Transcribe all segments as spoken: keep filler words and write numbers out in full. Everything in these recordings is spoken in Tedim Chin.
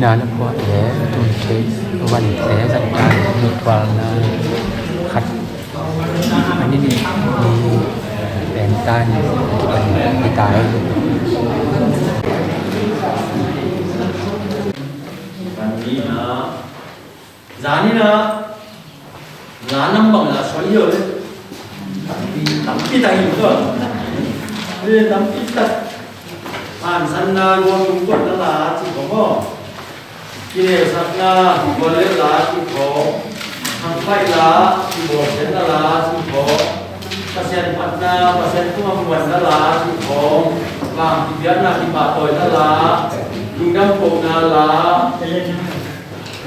Lala puah le tun thei van le zan ta ni tualna khat ani ni ni pen ta ni kipan ni ta. Zan ni na La nam bang la soi hi lo le. Tampi tak hi lo. Le tampi tak. Hansanna gual tung gual na la ci khawng maw. Kilesakna gual le la ci khawng. Hangpaih la, kibawlsiatna la ci khawng. Pasian phatna, Pasian tungah muanna la ci khawng. Vang kipiakna kipahtawina la. Lungdam kohna la.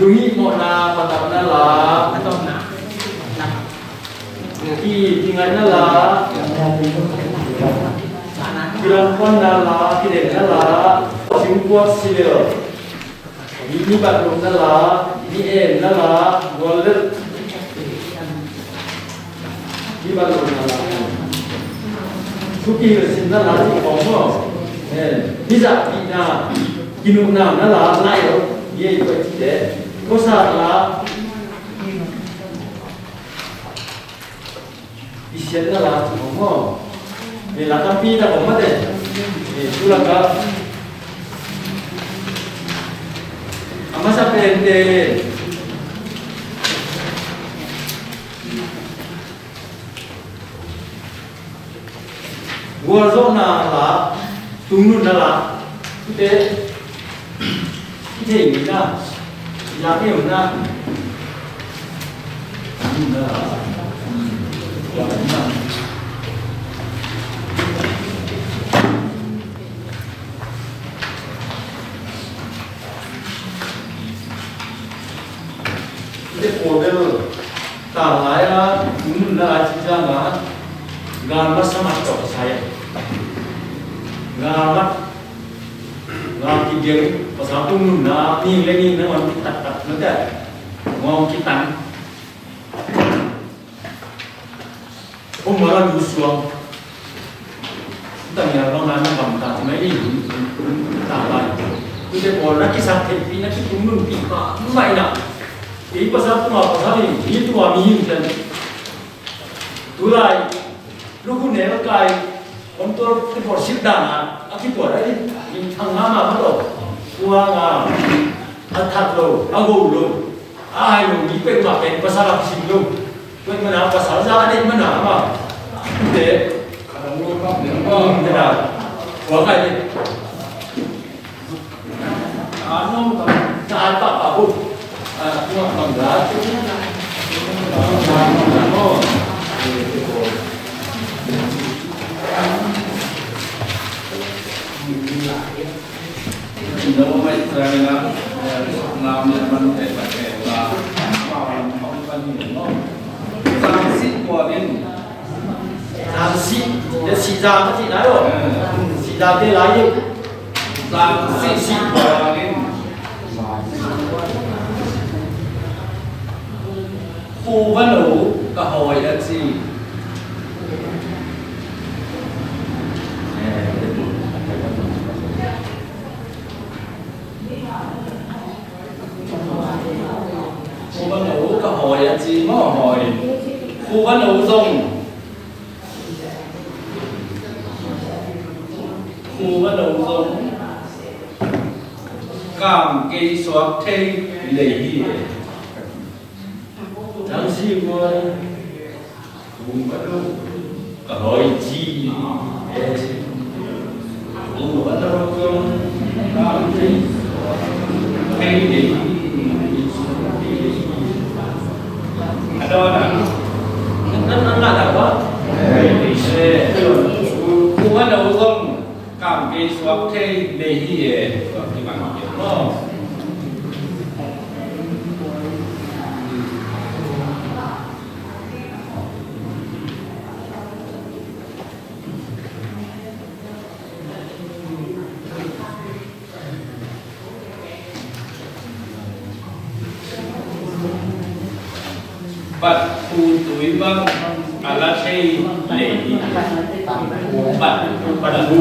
Lunghihmawhna patapna la, ki kingaihna la, kilangpanna la, kidenna la, singkuat silel, mi, mi bat lukna la, mi enna la, gual le Hi bang lo na la. Thu kihilh sin na la ci khawng maw. Eh, hi zah pihna, kinuhna na la lai lo. Hi ei tua ci te. Ko sa la. I siat na la ci khawng maw. Ni la tampi na khawng mate. Ni tu la ka. A masa pen te. Gualzawhna la, tungnunna la, kite, kite in na, la kei na, tungnunna la, tungnunna. Te pawl bel, ta lai a, nunna lai ci ciang a, gal masa mat tawh sa ya. Gal mat, gal kibiang, pasal tung nunna, ning le ning na wan kitak tak na te. Ngawng kitang. Om mara lu suang. Tang ya bang na na bang ta mai ni. Ta lai. Kute pawl na kisak thei pi na kitung nun pi pa mai na. Kei pasal tua pasal ni, ni tua mi hin ten. Tulai. Lu ku ne kai. Om tua te pawl sil dan a. A ki tua lai ni. Min thang ma ma ma lo. Tua nga. A that lo. A go lo. A hai lo. Mi pek ma pek pasal a sim lo. Tua mana pasal za a dek mana ma. Te. Ka dang lo ka dang lo. Te na. Tua kai te. Ka nong ka. Ka pa pa bu. A tua bang da. Sangsi kuanin. Sangsi, ya sida mati na lo. Sida te lai. Sangsi kuanin. Khuva no ka hawi a ci. Khuva no ka hawi a ci maw hawi. Khuva no zong. Khuva no zong. Kam kei suak thei lei hi e. Nang si muai. Khuva no ka hawi ci e. Khuva no zong. Kam kei suak thei lei hi. A dawn a. Nan, nan, nan, nan, nan. Eh, khuva no zong. Kam kei suak thei lei hi e, suak thei bang hi e maw. Bat thu tui bang a la thei lei hi. Bat, bat thu.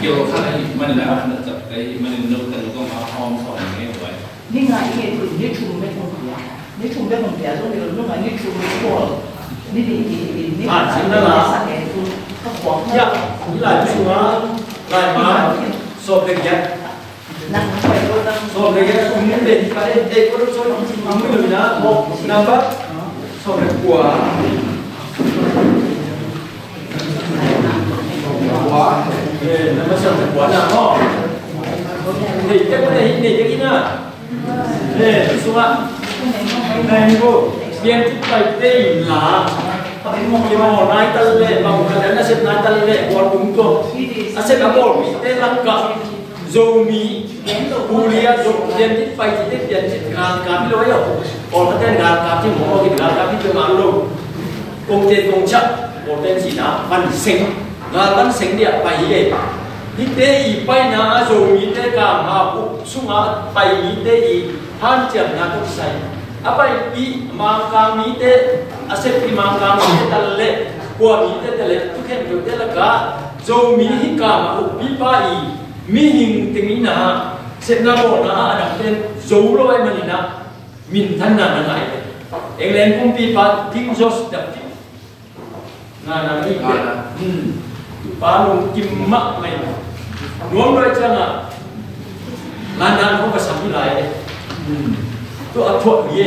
Kio kha na hi manin a na chap ka hi manin no tan kong a hawm sawm nge huai. Ni nga i nge tun ni thum bek hong pia. Ni thum bek hong pia zong ni lo, nung a ni thum bek hong. Ni ni ni ni ni. Ah, sin na la. Sa nge tun ka kuak na. Ya, ni lai tu sung a, lai ma, sawm bek ya. Nang hong pai lo nang. Sawm bek ya, sung ni bek ka de de ko sawm ni ni lo na. Nang ba? Sawm bek kua. Ua, eh, na masa na ua na ho. Hei, tek masa hei, nei tek ina. Eh, tu sunga. Nei ni bo. Pian tu pai te in la. Imo nai tal le, bang ka dan a sep nai tal le, bol tung to. A sep a bol pi te la ka. Zomi, Korea, Zo, Piantit pai ci te Piantit galkap hi lo ahi lo. Awlkhaten galkap ci mawk awk in galkap hi peuhmah lo. Kongten kongciah, kongten cihna, van seng. Gal van seng dia pai hi e. Hihte i paina ah Zomite Kangha uk sungah pai mite i hanciamna tawh kisai. A paipih Mangkang mite, a seppih Mangkang mite ta le, kua mite ta le, tu khempeuhte lakah Zomi hih Kangha ukpipa i mihing teng in ah sepna bawlna ah a dangten zo lo ahih manin ah minthanna na ngah hi. England kumpipa King George the Fifth ngana hi. Ngana. Hmm. Pa lungkim mahmah hi. Nuam luai ciangah London hong ka sam hi lai. Hmm. Tua a thuak hi.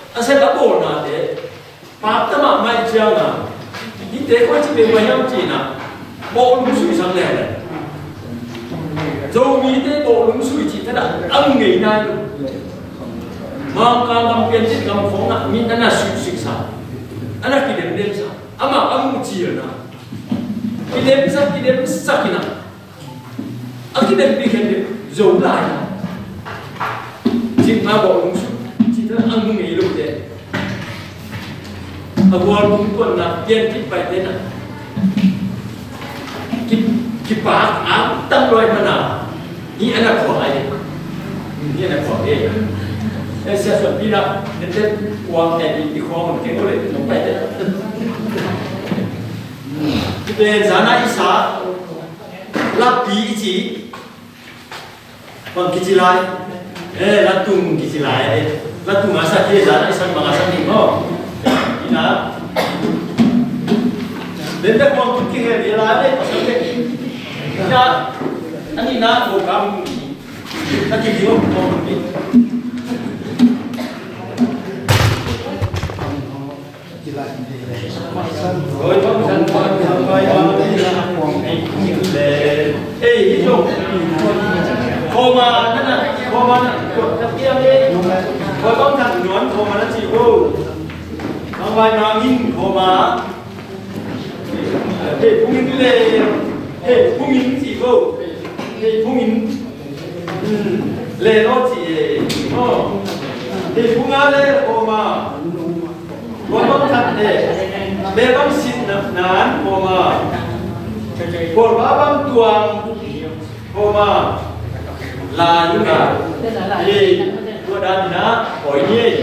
a set a bawlnate, pakta mahmah ciangin, hihte koi ci peuhmah hiam ci-in ah, bawh lungsuih sang leuleu. Zomite bawh lungsuih cih thadah a mu ngei nai lo. Mangkang gam Piantit gam khawngah mi a na suihsuih sa, a na kidemdem sa, amah a mu cilna, kidemsak, kidemsak in ah, a kidempih khen deuh zo lai. Cik ma bawh lungsuih cih thadah a mu ngei lote, a gual tung tuanna Piantit Paite na, ki, kipak a tang luai mana, hi a na khuak ai. Hi a na khuak ai. Eh, sia suan pi na, nente kuang te pi, pi khuak mun keng ko le, nong Paite. Pen zana i sa, lapi i ci, bang kici lai. Eh, latung kici lai, eh. Latung a sa ki, zana i sa bang a sa ni mo. Ina. Den bek bang kici lai, eh, pasal ke. Ya, ani na ko kam. Aki di ko kam. Le lo ci e. Oh. Hei phung a le khawm a, tua bang khat le, le bang sit naan khawm a, khualpa bang tuang khawm a, la nung a, hei, tua dan in a, oi ni ei.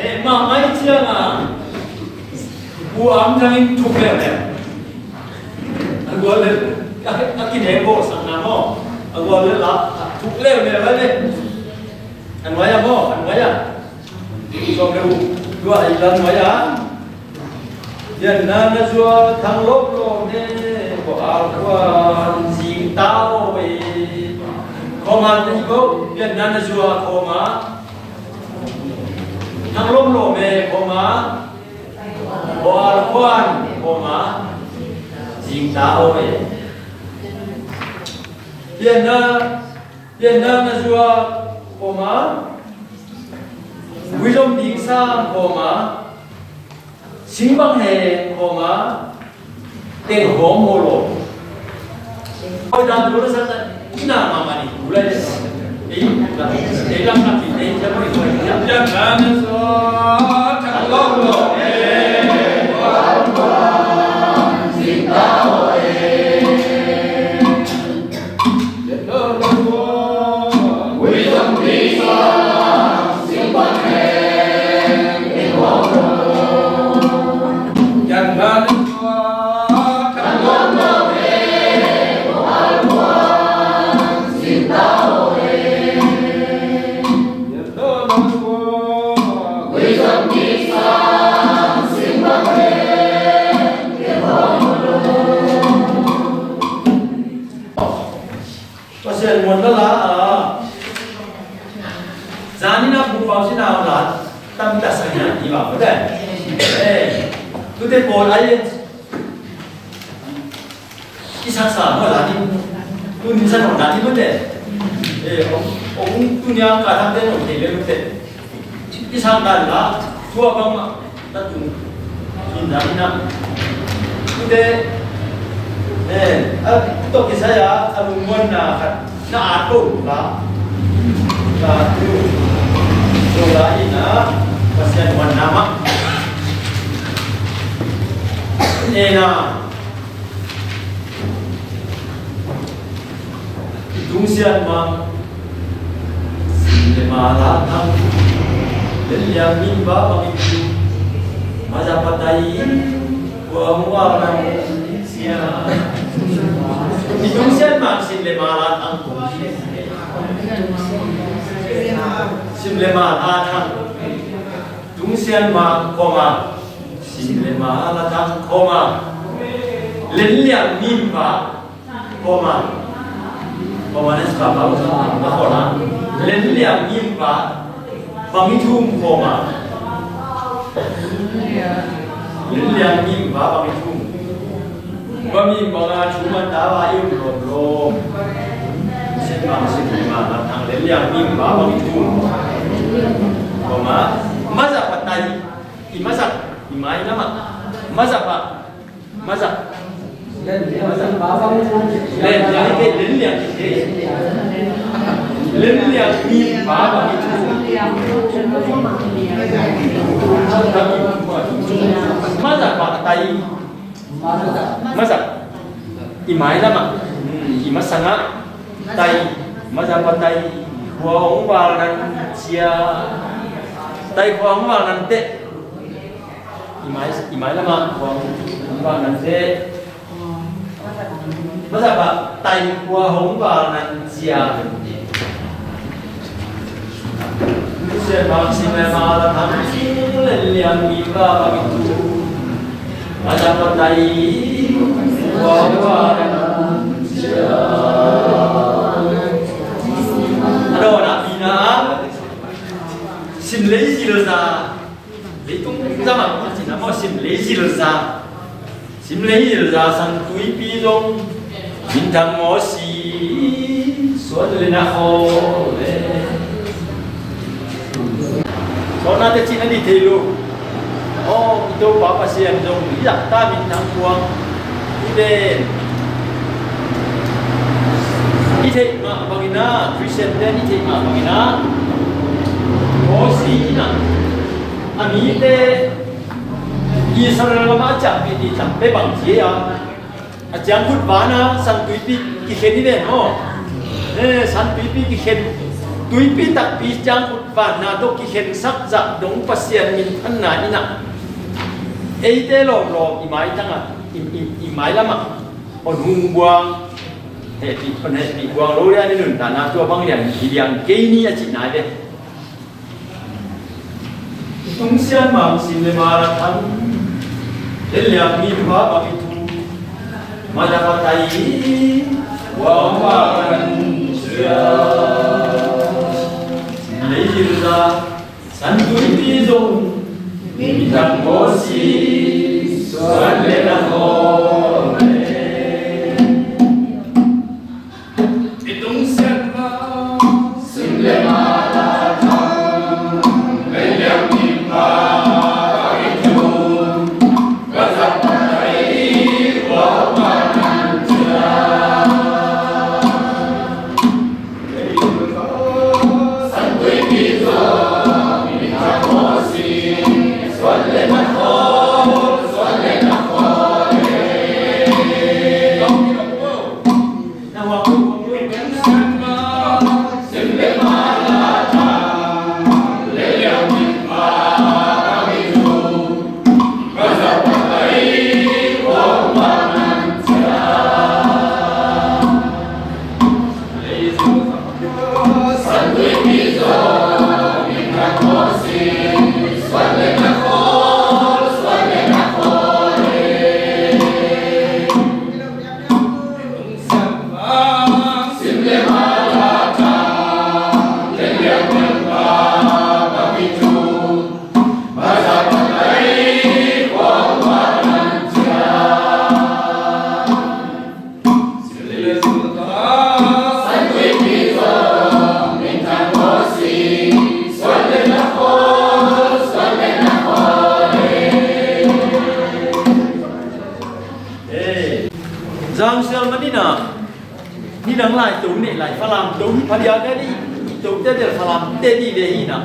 Heh mahmah ciangin, Pu Am Thang in thuk leuleu. A gual le, a, a kine bawlsakna maw. A gual le la, a thuk leuleu le. A nuai ah maw, a nuai ah. Sawm le uh, tua i la nuai ah. Pianna na zuak Thang Lom Lawm ne, ko a kuan zing ta aw e. Khawm a, pianna na zuak khawm a. Thang Lom Lawm e khawm a. Ko a kuan khawm a. Zing ta aw e. Pianna, pianna na zuak khawm a. Wisdom ding sang khawm a. Sing bang he khawm a, teng hawm haw lo. Oi, dan tu la sa ta, ina mama ni, ulai le. Ei, la, ei, la, la, ei, ja, oi, oi, ja. Ja, ja, na, so, ta, lo, lo, eh, lo, lo, sing ta, Eh, tute pawl ai, i saksa maw la ding. Tuni sa nong la ding maw te. Eh, ong, ong tuni a ka thang te nong thei le maw te. I sak dan la, tua bang mah, ta tung. Kin dan na. Tute, eh, a, tok kisai a, a lungmuanna khat. Na at ko la. La tu. Ko la ina. Pasian wan nama. Ena. Tung sian ma. Sin le ma la thang. Len liang min ba bang itu. Ma za patai. Wa wa na. Sia. I tung sian ma sin le ma la thang. Sin le ma la thang. Tung sian ma koma. Sin le ma la thang koma. Len liang min ba koma. Koma ne sa ba koma. Len liang min ba. Bang i thum koma. Len liang min ba bang i thum. Bang i bang a thum a ta ba i um lom lom. Sin bang sin bang a thang len liang min ba bang i thum. Koma. Maza patai. I maza. I mai nama. Maza pa. Maza. Len liang min ba bang i thum. Len liang min ba bang i thum. Len liang min ba bang i thum. Maza patai. Maza. I mai lamah. I masa ngah. Tai. Maza patai. Khua hong val nan cia. Tai khua hong val nan teh. I mai, i mai lamah khua hong val nan teh. Maza patai khua hong val nan cia. Sim lei zilza. Leitung zama cina maw sim lei zilza. Sim lei zilza sang tuipi zong minthang mawsi suan le na khaw le. Sawnate cin a di thei lo. Aw i Topa Pasian zong i lakta minthang puang i den. I theih mah bangin a Khristian ten i theih mah bangin a mawsi in a a mite Israel lamah a ciahpih dih tam pe bang ci a. A ciangkhut vana san tuipi kikhen i ven maw? Eh, san tuipi kikhen. Tuipi takpi ciangkhut vana tawh kikhensak zah dong Pasian minthanna in a eite lawmlawm i maitangah i, i, i mailamah hon hung buang. Hehpih, hon hehpih buang lo lian i nuntakna tua bang lian hi liang kei ni a cihna i ve. Tung sian mang sim le ma la thang. Len liang mi ba bang i thum. Ma da pa tai. Wa ma kan sia. Sim le zil za. San tui pi zong. Min dang mo si. Suan le na ho. Manin ah, nidang lai to nei lai, Falam to hi pha diak a, i tote del Falam te ding le hi na.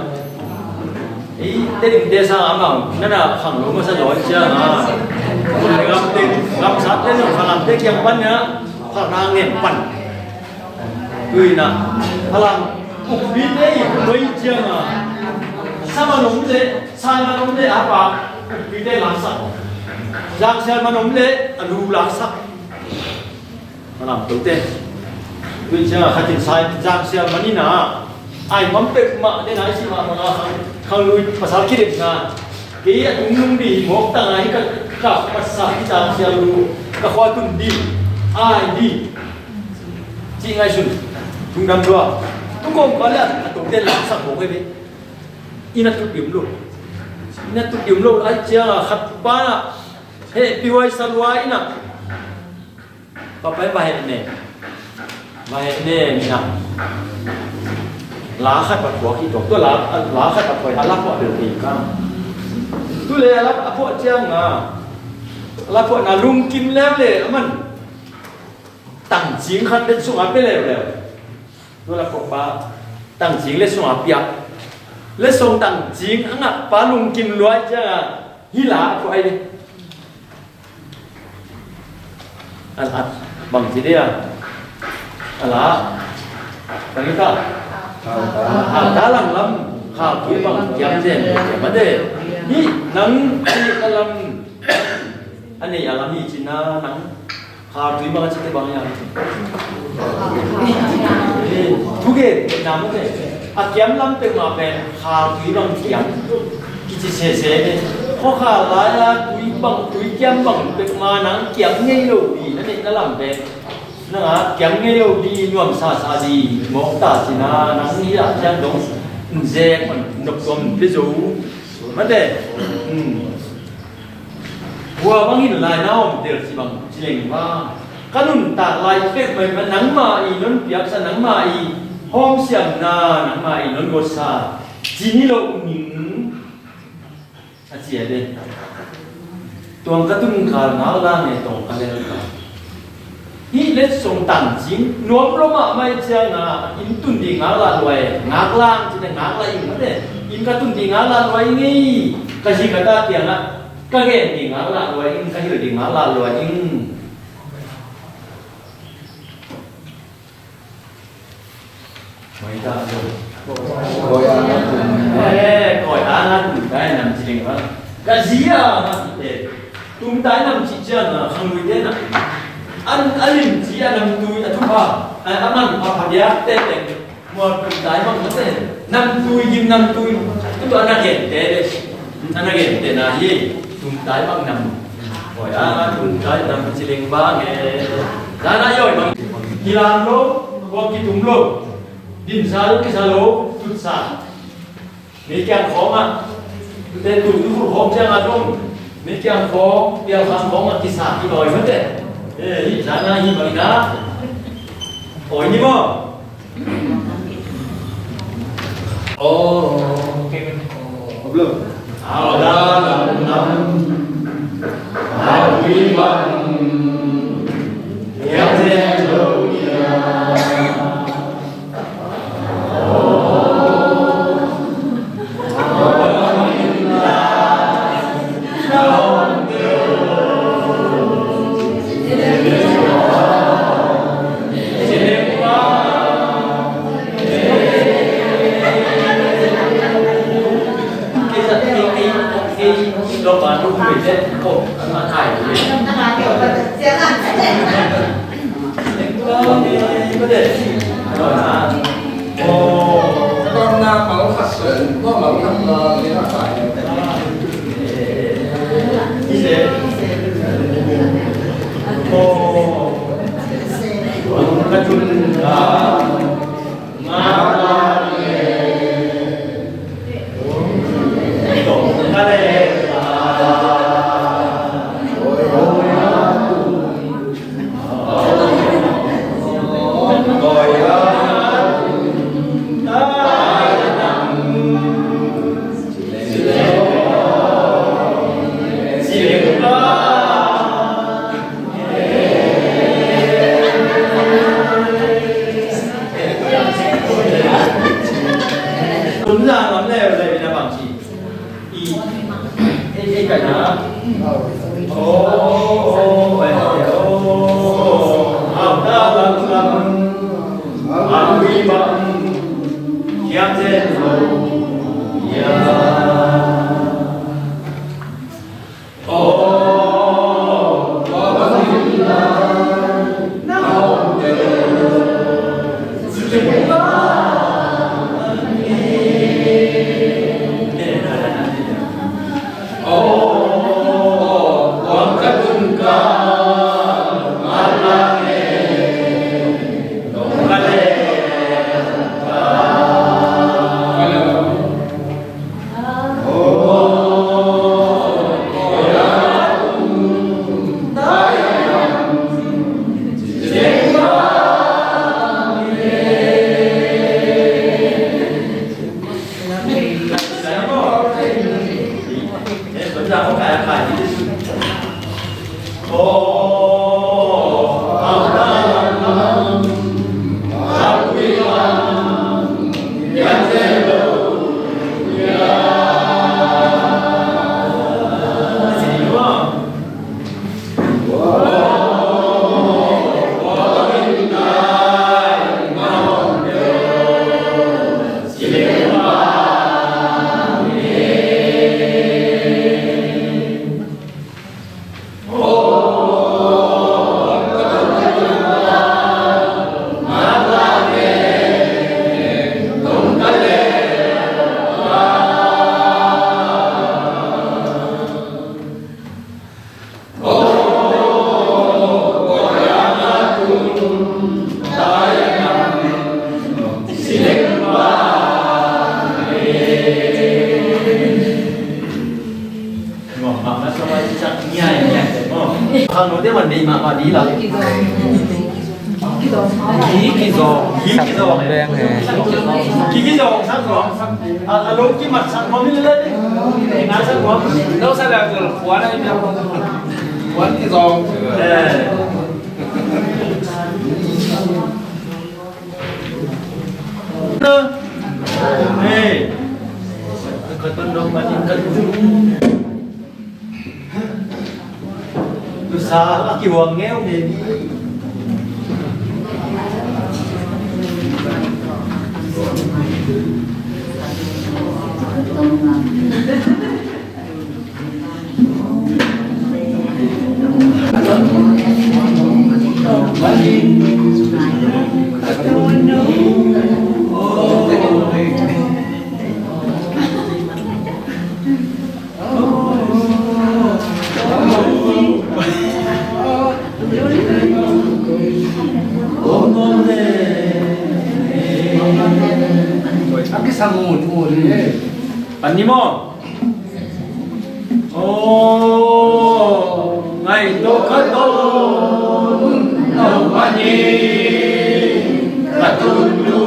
Ei te ding te sang amau na na khang lo masa lo ciang a. Kun le gam te, gam sat te no Falam te kiang pan na, Falam ngen pan. Tui na, Falam ukpi te i kun lo i ciang a. Sa man om le, sa man om le a pa ukpi te laksak. Zang sial man om le a lu laksak. Malam tote. Tui ciang a khatin sai zang sial manin a. Ai mam pek mah den ai si mah mah a khang, khang lui pasal kidem na. Kei a tung nung di mawk tang ai ka, ka pasal ki zang sial lu ka khua tun di. Ai di. Ci ngai sun. Tung dam dua. Tu kong ka le a tote laksak mawk ai be. Ina tu dium lo. Ina tu dium lo ai ciang a khat pa na. He piwai salwa ina. Papai va heh ne. Va heh ne, mina. La khat va phuak hi tok. Tua la, la khat va phuak, a la phuak bel kei ka. Tu le a la a phuak ciang a. A la phuak na lungkim leuleu, a man. Tangcing khat le sung a pia leuleu. Tua la phuak pa. Tangcing le sung a pia. Le song tangcing a ngak pa lungkim luai ciang a. Hi la a phuak ai le. Al at bang ci dia. Ala bang ita. Al ta lang lam khal tui bang kiam zen kiam ade. Hi nang ci ka lam. Ani alam hi ci na nang khal tui bang ci te bang ya. Thu gen na mo te. A kiam lam pek ma pen khal tui bang kiam. Kici sese ne. Kho khal lai a tui bang tui kiam bang pek ma nang kiam ngei lo di na ne na lam pen. Nang a kiam ngei lo di nuam sa sa di mawk ta ci na nang hi a kiam dong. Nzek man nok tuam pe zo. Mate. Hmm. Hua bangin lai na om tel ci bang ci leng bang. Ka nuntak lai pek mai ma nangmah i non piaksa nangmah i hawm siamna nangmah i non gotsa ci ni lo ning a ci a de. Tuang ka tun kal ngak la nge tong ka lel ka. Hih letsong tangcing nuam lo mahmah i ciangin inn tun ding ngak lah luai, ngak lang cin ngak lah ing mate. Inn ka tun ding ngak lah luai ngei ka hi ka ta kiangah ka gen ding ngak lah luai ing, ka hil ding ngak lah luai ing. Koi ta zo. Koi a nga tum. Eh, koi a nga tum tai nam ci ding ba. Ka zia nga tum te. Tum tai nam ci ciang a khang lui te na. An a lim ci a nam tui a thu pha. A man pha pha biak te te. Mual tum tai mang te. Nam tui gim nam tui. Tu tu an a gen te de. An a gen te na hi. Tum tai mang nam. Koi a nga tum tai nam ci ding ba nge. Dana yoi mang. Kilam lo. Kua kitum lo. Dimsa lo kisa lo, tutsa. Ni kiang khawng ah. Tute tu tu khawng ciang a dong. Ni kiang khawng, pial khang khawng ah kisa ki loi mate. Eh, hi sana hi bang ina. Oi ni mo. Oh. Belum. Au da lam lam. Au wi bang. Yang zeng lo ya. Ki, ki zong. Ki, ki zong. Ki, ki zong, sak zong. A, a lo ki mat sak zong ni le. Ina sak zong. Lo sak la ko kuan ai na. Kuan ki zong. Eh. Hey. Nusa a kihuang ngeu ngei ni. Pan ni maw? Aw, ngai to ka to, no mani ka tun lu.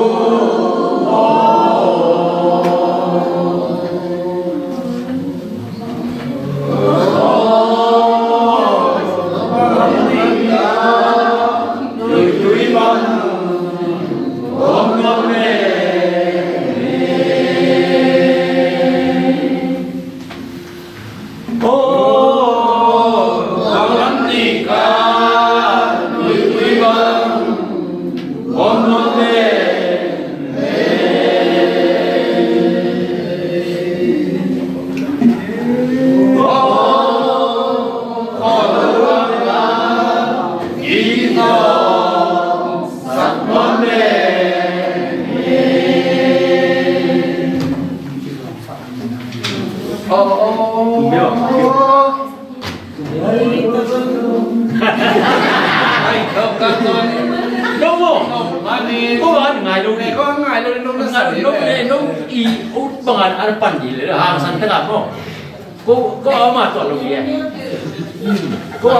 Nong mo. Ko ba ngai lo ni. Ko ngai lo ni nong na sa ni. Nong i ut bangan ar pan di le hang san tengah mo. Ko, ko ama tuah lo ni. Ko.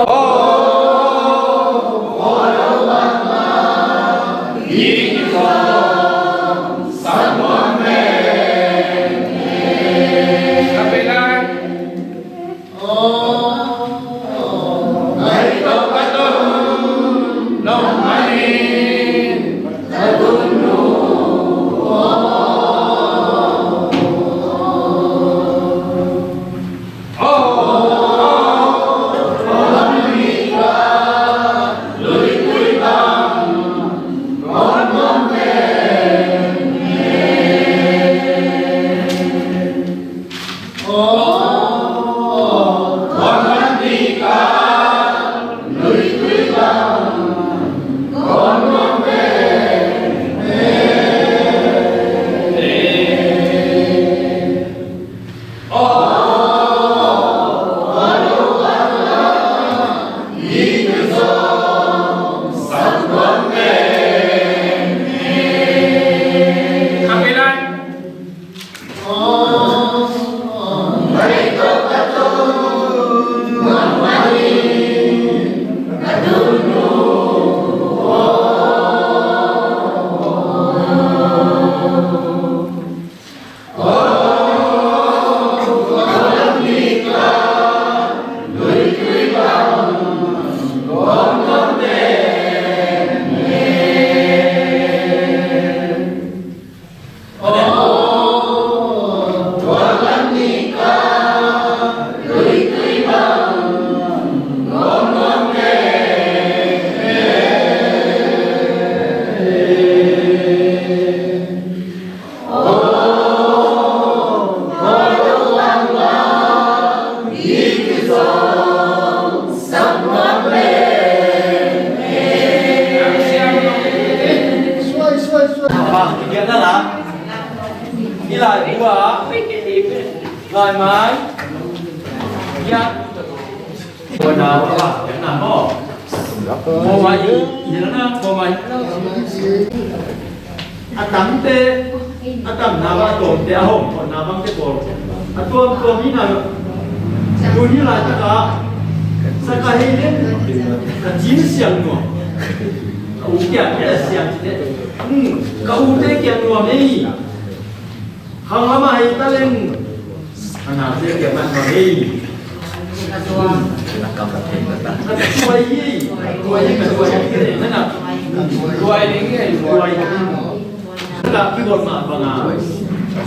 Bang kigiat na la, i lai ua, lai mai, kigiat. Tua na ua, na mo. Mo mai, na mo mai. A tamte, a tamna bang a tawmte, a hawm tawmna bangte pawl a tuamtuam hi na. Tuni laitak ah sa ka hei leng ka cin siang nuam. Ka u kiang te a siang cite. Hmm, ka ute kiang nuam ei. Khang lam ah hei ta leng. Ka naute kiang mah nuam ei. Ka tuai hi, ka tuai hi, ka tuai hi, ka tuai hi, na na. Tuai ding hi, tuai hi. Ka kigol mah bang a.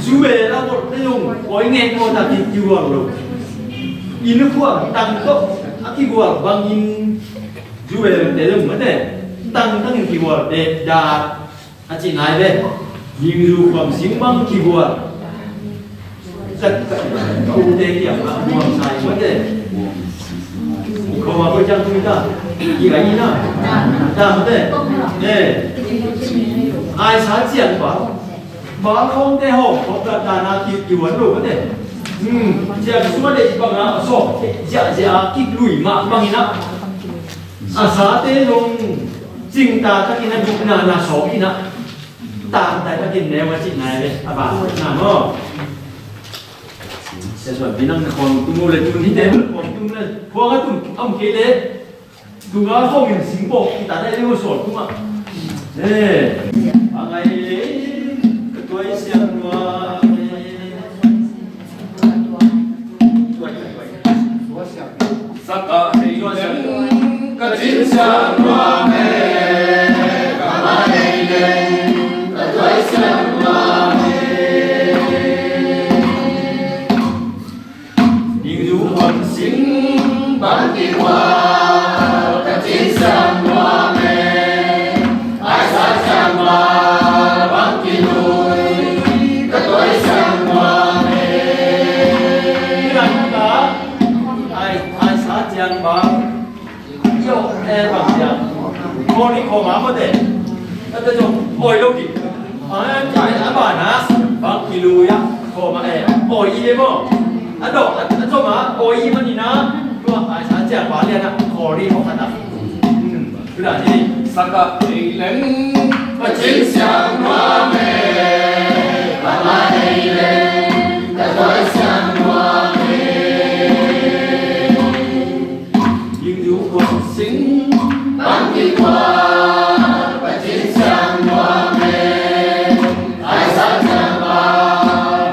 Zu ve la gol te zong, oi ngei ko ta ki, kigol lo. Inn khuam tang tawh a kigol bangin zu ve te zong mate. Tang tang kigol te da. A cih nai ve, Ningzu Khuam Sing bang kigual. Kat, kat, ka ute kiang a muang sai mate. Kho ma ko jang tui ta. Ki ka i na. Ta mate. Eh. Ai sa ciang ba. Ba khong te ho, khong ka ta na ki, kigual lo mate. Hmm. Ciang sua de i bang a so. Zia, zia, ki lui ma bang i na. A sate zong cingta takin a dukna na sawm in a, tangtai takin neu a cihna hi ve, a ban na maw. Sia suan pi nang na khawng tung uh le tun hite khawng tung le khuang a tung a om kei le. Tunga khawng in singpawh kita dai leng uh sawl tung ah. Eh, a ngai le ka tuai siang nuam. Sak a hei leng ka cin siang nuam e, ka mai hei leng ka tuai siang nuam e. Ningzu Khuam Sing bang kigual ka cin siang nuam e, ai sa siang bang kilui ka tuai siang nuam e. Ai, ai sa ciang bang. Yo, eh, bang ciang. Ko ni ko ma ko te. Ka te zong oi lo ki. A, a, a bana bang kilui a ko ma e. Oi i le mo. A do, a, a zong ma oi i ma ni na. Tua ai sa ciang ba le na ko ni ko ka ta. Hmm. Tua ni. Sak a hei leng ka cin siang nuam e, ka mai hei leng ka tuai siang nuam e. Ningzu Khuam Sing bang kigual ka cin siang nuam e, ai sa siang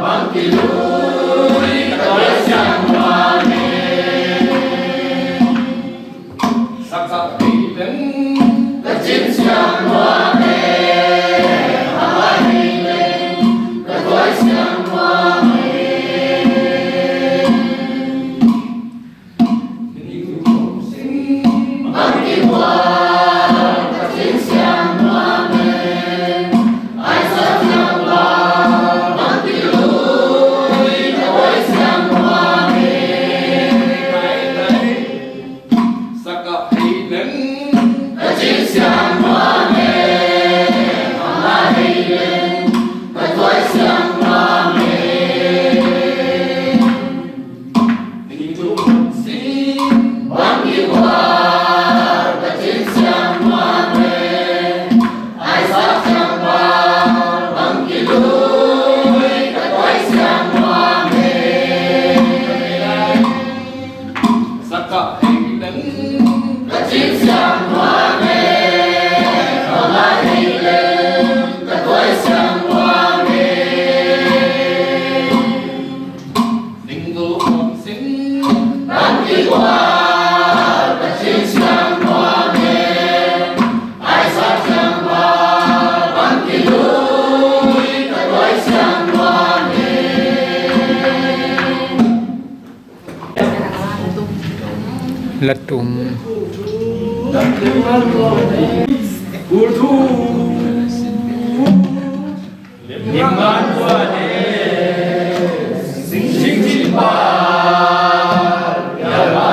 bang kilui ka tuai siang nuam e. Sak a hei leng ka cin siang nuam e, a mai hei leng ka tuai siang nuam e. Bang kigual ka cin siang nuam e, ai sa siang bang kilui ka tuai siang nuam e. Sak a hei leng ka cin siang nuam e, a mai hei leng ka tuai siang nuam e. Ningzu Khuam Sing bang kigual ka cin siang nuam e, ai sa siang bang kilui ka tuai siang nuam e. Sak a hei leng ka cin siang nuam e, a mai hei leng ka tuai siang nuam e. Ningzu Khuam Sing bang kigual ka cin siang nuam e, ai sa siang bang kilui ka tuai siang nuam e. Latum. Kultu. Limman tua ne. Sing sing pa. Ya ba.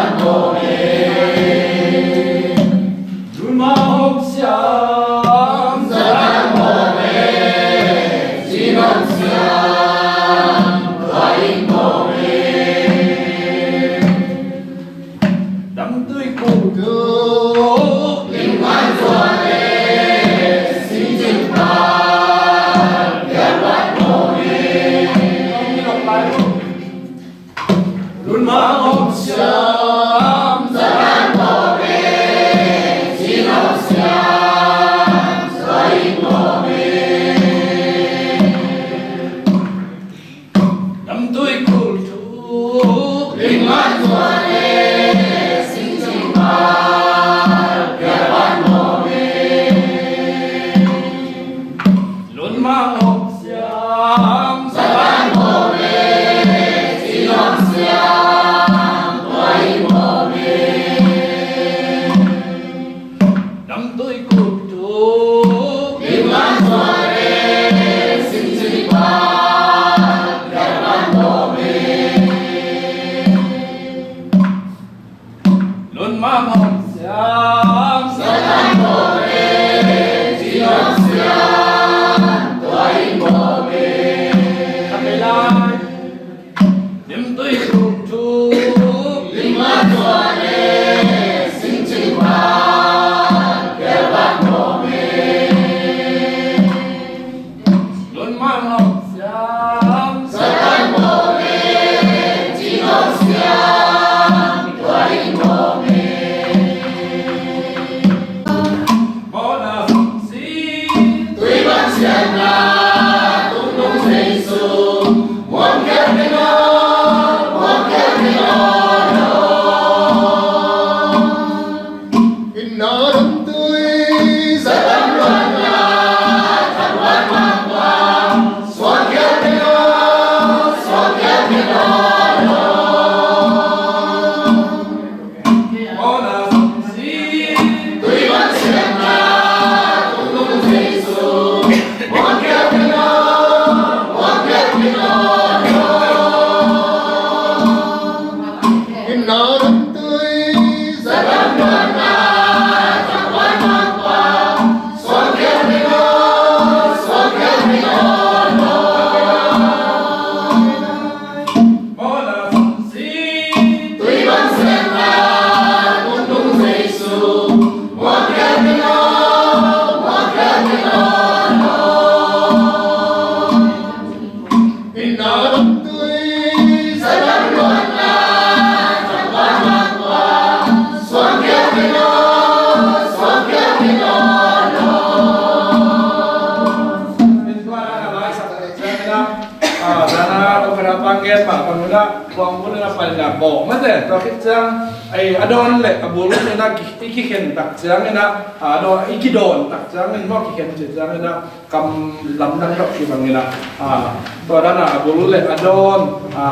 Dana, o kana panggen ma panguna, kuang pun na pan na bo. Mate, tua khit ciang, ai, a dawn le a bul ina ki, i kikhen tak ciang ina, a dawn, i kidawn tak ciang in maw, kikhen ciang ina, kam lamdang dok kibang ina. A, tua dana a bul le a dawn, a,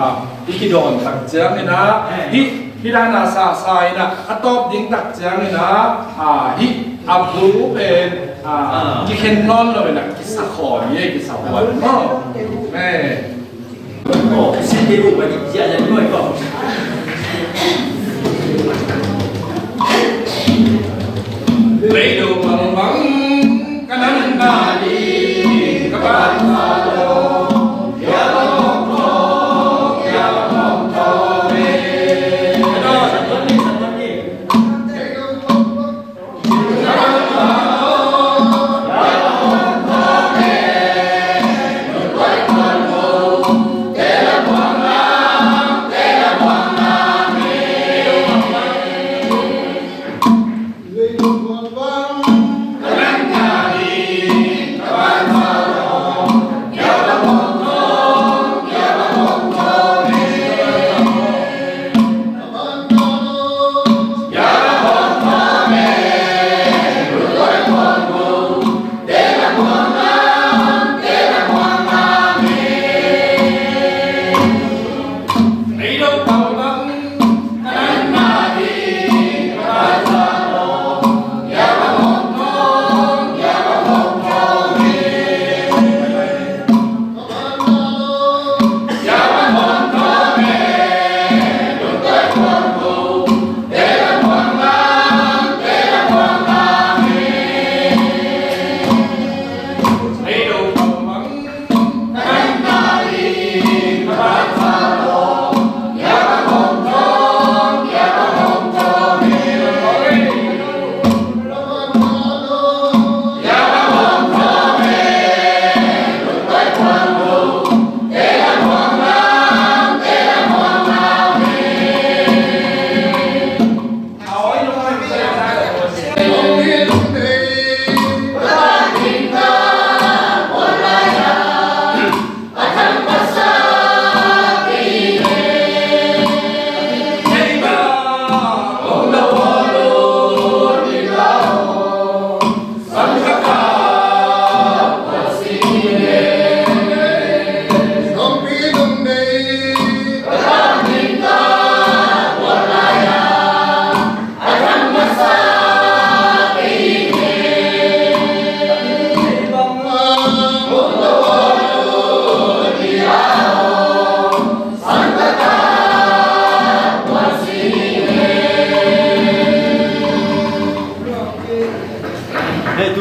i kidawn tak ciang ina, hi, hi dana sa, sa ina, a tawp ding tak ciang ina, a, hi, a bul pen, a, kikhen nawn lo ina, kisa khawm, ye kisa huan. Oh, eh.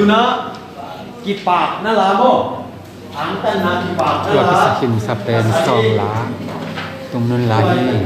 Tuna kipakna la maw? Angtanna kipakna la. Tua kisa khin sa pen sawng la, tungnun la hi.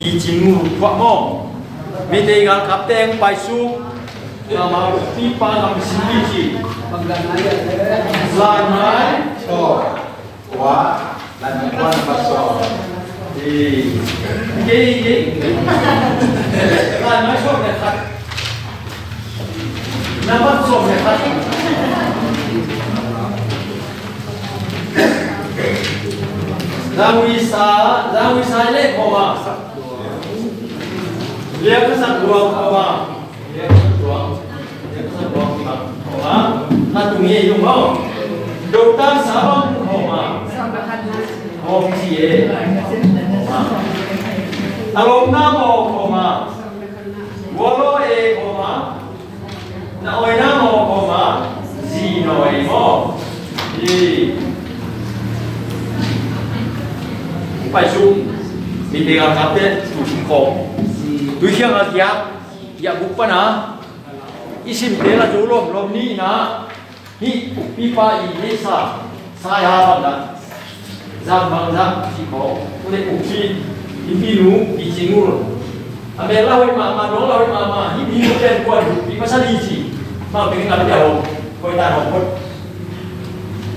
Picing uh tuak maw? Meitei galkapte hong paisuk. Amau pipa lam sin pici. Lan mai. Tua. Lan mai tua nambat sawm. Ih. Ih, ih, ih. Lan mai sawm le khat. Nambat sawm le khat. Zangui sa, zangui sa le koma. Lia ka sak luang koma. Lia ka sak luang. Lia ka sak luang koma. Koma. Ka tung ye yung mo. Doktor sa bang koma. Hong si ye. Koma. Along na mo koma. Wolo e koma. Na oi na maw koma, zi na oi maw. Ih. Pai sung. Meitei galkapte tu sung kong. Tui khiang a kiak. Yak buk pana. I simte la zo lom lom ni na. Hih ukpipa i hei sa. Sa ya bang na. Zang bang zang, ci ko. Ule ukpi, i pinu, i cingul. A mek la hoih mahmah, dong la hoih mahmah, hih pinu pen kuan, pi pasal i ci. Mau tengin la pia hong, koi tan hong kot.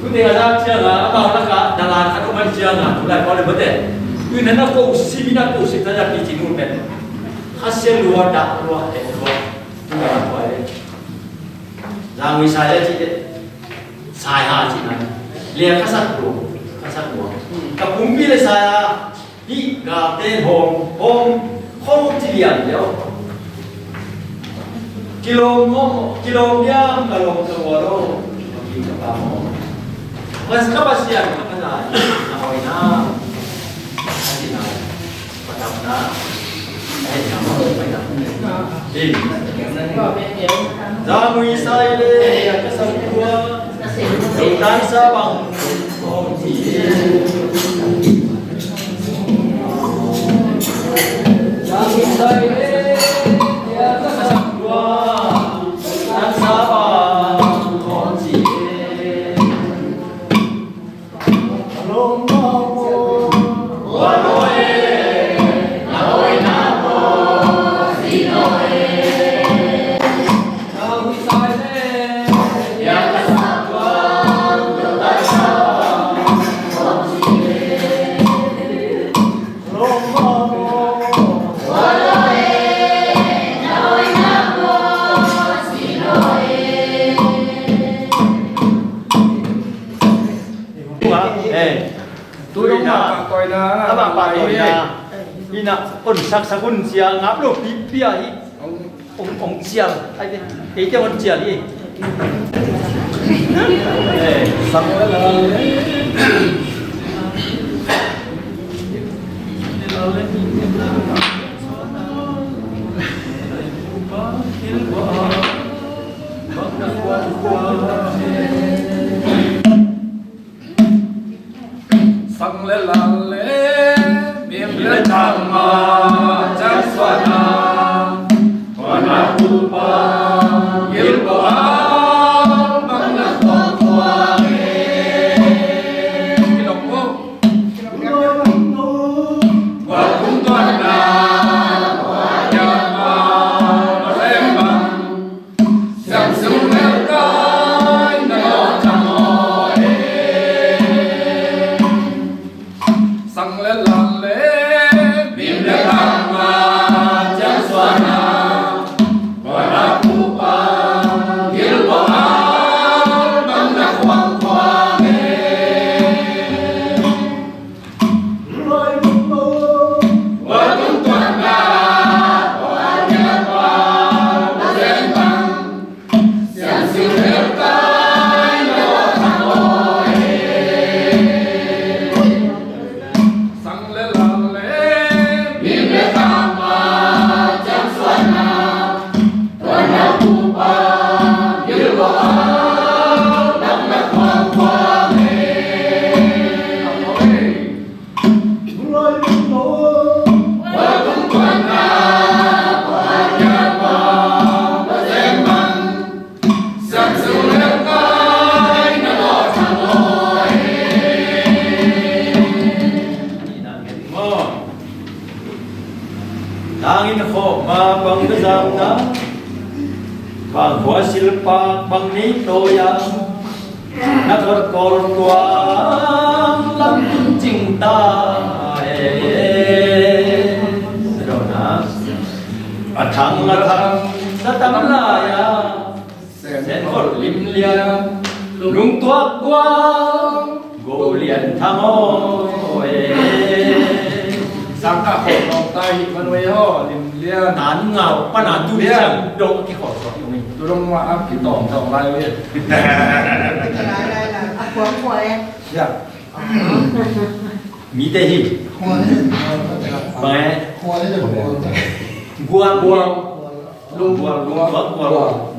Tute ka zang ciang a, a mau laka, dala ka to man ciang a, tulai kau le bete. Tui nana ko si, bina ko si, tanya pi cingul pen. Khasian lua, dak lua, eh lua. Tui nana ko ai le. Zangui sa ya ci te. Sai ha ci na. Lia ka sak lua. Ka sak lua. Ka pumpi le sa ya. Hi ga te hong hong hong ci lian liao. Kilom mo, kilom diam ka lom sa wa lo. Ki ka pa mo. Mas ka pasian ka na. Na hoi na. Ka ci na. Tua, eh. Tu dong ma pa koi na. A ma pa koi na. Ina, on sak sak on sia ngap lo pi pi a hi. Ong, ong cial. Ai te. Ei te on cial hi. Eh. Sak la la. Sang le lal le mim le tang ma ciang suan a, tua na pu pa gil bo a, bang na khuang khuang e. Kilong ko. Tua tung tuan na, tua ya ma, tua lem bang. Sang le lal le mim le tang ma ciang suan a, tua na pu pa gil bo a, bang na khuang khuang e. Tangin khawh ma bang ka zam na, bang khua silpa bang nei tawi a, na kawt kawl tua lam tun cing ta e. A thang a thang sa tam lai a, Sen khol lim lian lungtuak guang go lian thang aw e. Sang ka khol nong tai hi man wei aw lim lian. Tan ngau pana tu lian dong ki khol khol yung. Tu dong ma a ki tong tong lai wei. Lai lai lai a khol khol e. Ya. Mi te hi. Khol e. Bang e. Khol e. Guang guang. Lunggual, lunggual, gual.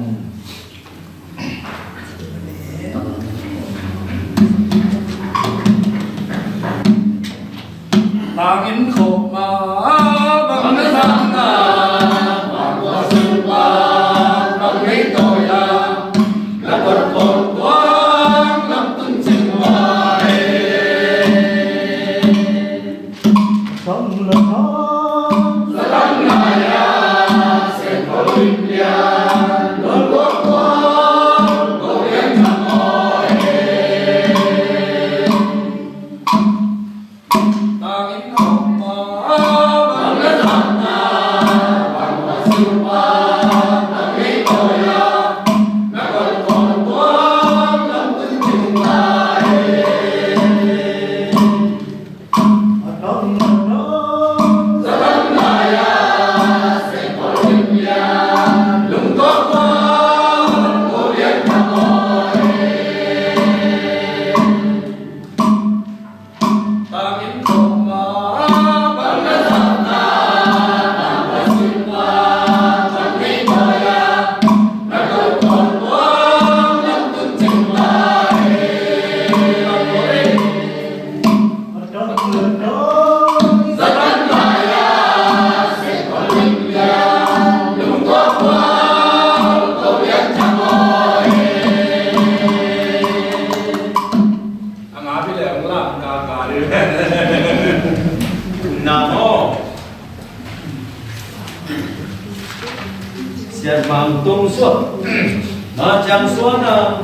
Tangin khawh ma bang na zam na, bang khua silpa bang nei tawi a, na kawt kawl tua lam tun cing ma e. Namo. Sian Mang Tong Suan, na ciang suan a,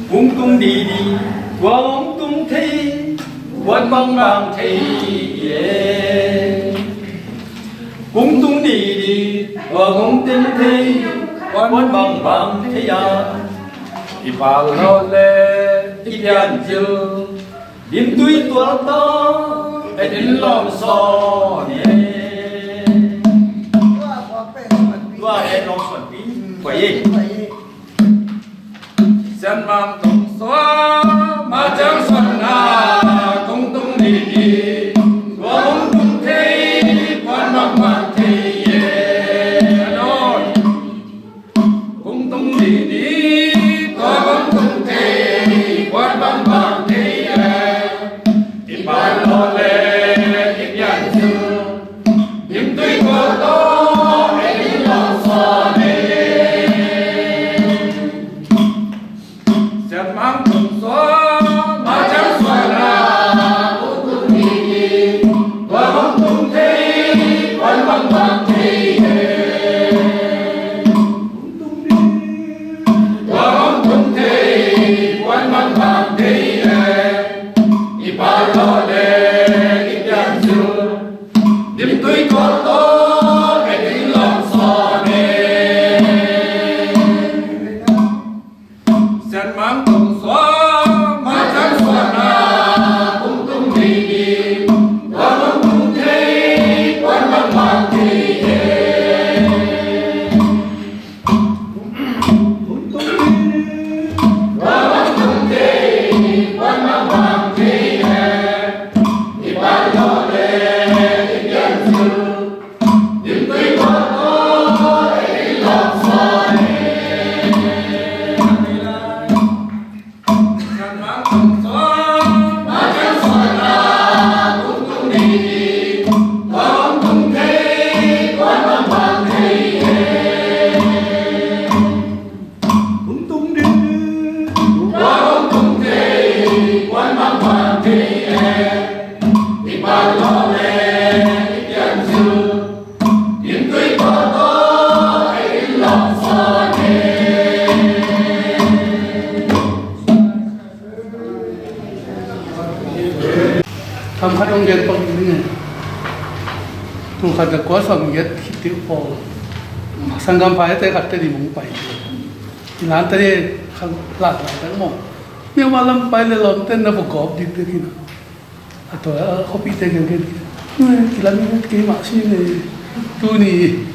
hong tung didi, tua hong tung thei, tua bang bang thei e. Hong tung didi, tua hong tung thei, tua bang bang thei a. I pal lo le, i pian cil. Dim tui tual ta, e din lawm sawn e. Tua e lawm sawn pi. Kua e. Sian Mang Tong Suan, ma ciang suan na, Tham khat hong gen pak ding e. Tul khat le kua sawm giat khit teh pawl, sanggam pha ete khat te ding hong pai. I lan te khat lak lai tak maw. Myanmar lam pai le lawm ten na va gawp dik tek in a. A tua a khuapihte gen gen. Kilam in kei mah si ne. Tuni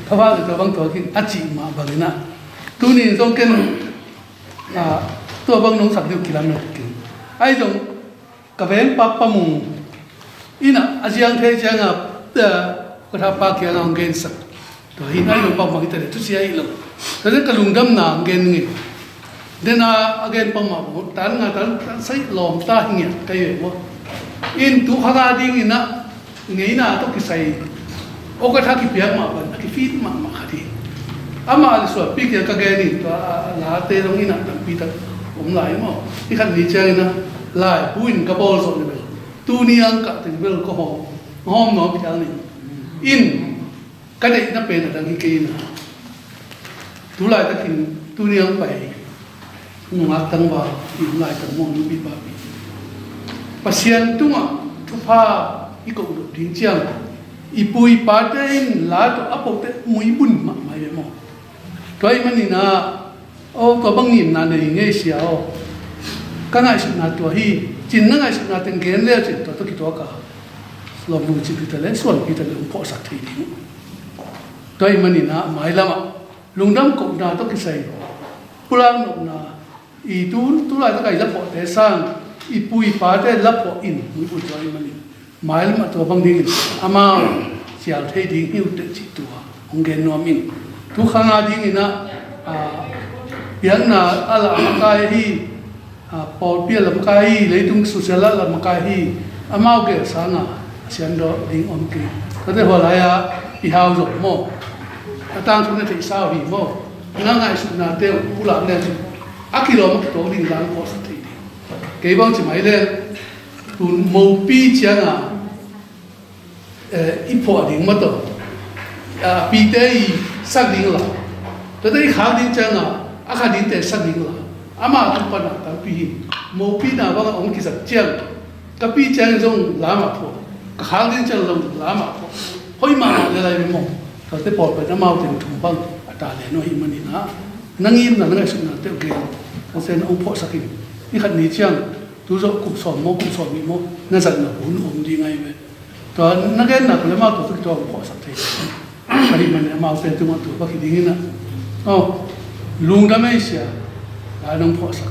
kha vak le tua bang tua kin a cih mah bang in a. Tuni zong ken a, tua bang nong sak ding uh kilam in kin. Ai zong ka veng pa Pa Mung in a, a ziang thei ciang a, a, ka tha pa kiang a hong gensak. Tua hi nai lo bang bang hi ta le, thusia hi lo. Tua zen ka lungdamna hong gen ngei. Den a, a gen bang mah bang, tan nga tan, tan sai lawm ta hi ngiat ka hi ve maw. In tu kha nga ding in a, ngeina tawh kisai. Aw ka tha kipiak mah bang, a kifit mah mah kha ding. Amah le sualpi kiang ka gen in tua, a, a, late dong in a tampi tak om lai maw. Hi khat ni ciang in a, lai pu in ka bawl zawh ni bel. Tuni ang kah teng bel ka hawm, hawm nuam phial ni. In, ka deihna pen a dang hi kei in a. Tu laitakin, tuni ang pai, nungak tangval, i laitang muang nupi papi. Pasian tungah thupha i koh loh ding ciang, i pu i pate in la tawh a pote muibun mahmah hi ve maw. Tua ahih manin a, aw, tua bang ngimna nei ngei sia aw. Ka ngaihsutna tua hi, cin na ngaihsutna teng gen le cin tua tawh kituak a. Lawmlung cipite le, suanpite le, hong phawhsak thei ding. Tua ahih manin a, mailam ah, lungdam kohna tawh kisai, pulak nopna, i tu, tu laitak a i la phawhte sang, i pu i pate la phawh in, muibun tua ahih manin. Mailam ah tua bang dingin amau sial thei ding hi uh teh cih tua hong gen nuam in. Tu kha nga dingin a, a, piakna a la makai hi, a, pawlpi a la makai hi, leitung social a la makai hi, amau gel sang a, a sian dawh ding om kei. Tate hua lai a i hau zong maw. A tangthu na theih sau hi maw. Na ngaihsutnate uh pulak le cin a kilawm a kituak ding lang phawhsak thei ding. Kei bang ci mai le, tun mopi ciang a, eh, i phuah ding maw tawh, a pite i sak ding la, tate i khak ding ciang a, a kha dingte sak ding la, amah tung pan a tampi hi. Mopi na bang a hong kizat ciang, ka pi ciang zong lam a phuah, ka khak ding ciang zong lam a phuah. Hoih mahmah le lai maw. Tate pawl pen amau teng thum bang a ta le no hi manin a, na ngimna na ngaihsutna teuh gen, a sen hong phawhsak in. I khat ni ciang, tu zawh kum sawm maw, kum sawm nih maw, na zatna hun om ding ahi ve. Tua na genna tua le amau tua tua hong phawhsak thei. Ka hih manin amau pen tungah tua bak hi ding in a. Aw, lungdam ei sia, lai nong phawhsak.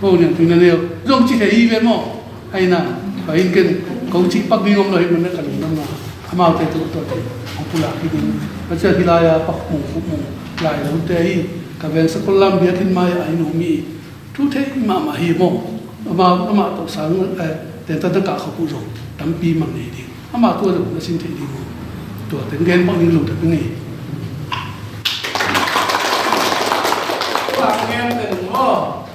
Ko niang tui na neu zong ci thei hi ve maw. Ahi na, tua in ken kong cih pak ding om lo hi manin a ka lungdamna. Amaute tua tua tua hong pulak hi ding. Ka cia hi lai a pak mung, pak mung lai lote hi. Ka veng sakol lam biakinn mai a in om hi. Thu thei mahmah hi maw. Amah, amah tawh sang, eh, tenta na kah khop uh zong tampi mang nei ding. Amah tua zong na sin thei ding maw. Tua teng gen pak ding lungdam ngei. Tua gen teng maw.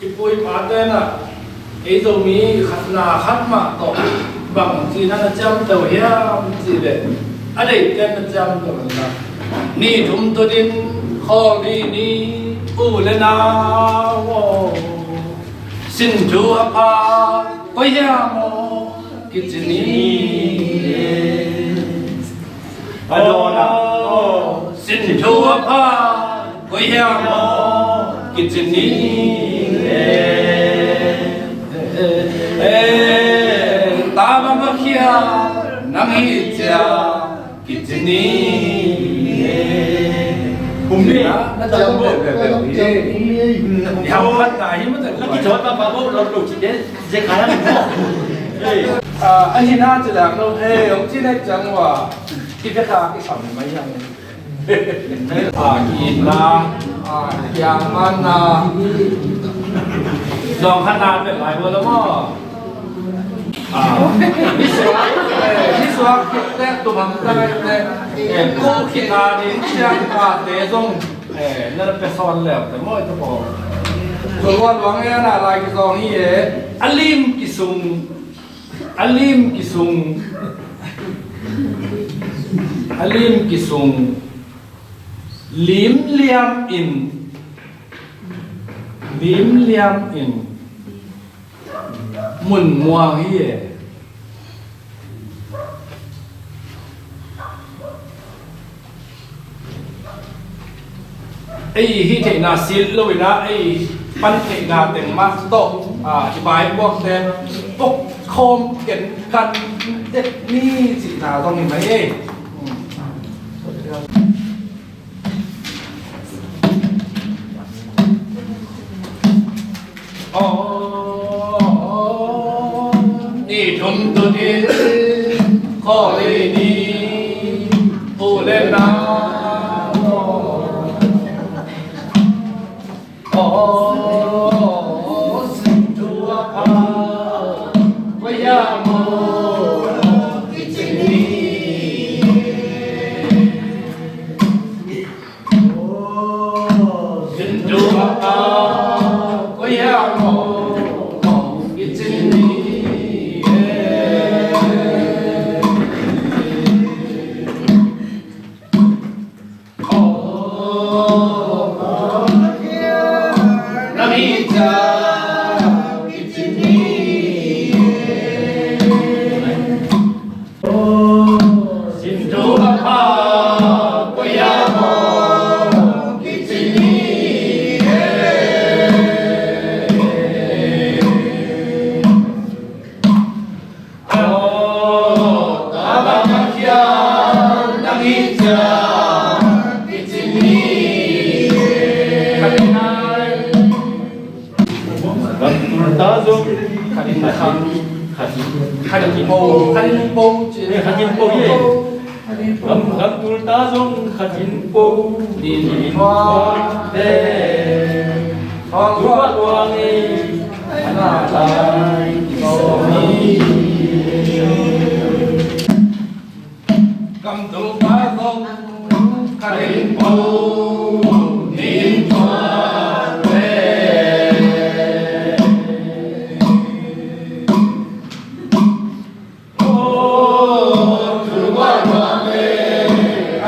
I pu i pate na, ei Zomi khatna khat mah tawh bang ci na na ciamteh uh hiam cih leh, a deihte na ciamteh uh na. Ni thum tua din khawl ni ni, u le nau aw. Sin thu a pha koi hiam aw, kici ni. A dawn ah, sin thu a pha koi hiam aw, kici ni. Eh, ta bang a khia nang hi cia, kici ni. Kum ni na ciam bawh beuh beuh hi. Ni hau khat na hi mah teh. Na kicawn bang bang bawh lo lo ci te, ze kai ang bawh. Ah, a hi na ci lak lo he, hong ci nek ciang ua, kipia kha kisam mai hiam. A kiitna, a kiangmanna, zawng khatna pek lai ua lo maw. A, misuak, eh, misuak khit teh, tum ham tai teh, eh, ko khitna ding ciang kate zong, eh, na pia sawn leu teh maw, i tawh pawl. Tua luat luang e, a na lai kizawng hi e. A lim kisung, a lim kisung, a lim kisung, lim liam in, lim liam in mun muang hi e. Ei hih theihna silh loin ah, ei pan theihna teng mah tawh, a, i vaipuakte pok khawm ken kan det ni cihna zong hi mai ei. Aw, ni thum tunin khawlei ni, u le nau. Aw, sin thu a pha, koi ah maw, i cih ni. Gam tul ta zong khat in khat, khat in po, khat in po ci. Eh, khat in po ye. Gam, gam tul ta zong khat in po. Ni ni hua te. Hua hua hua ni. Ana lai. Kam tu pa zong ka rin po, nin tua ve. O, tu wa wa ve,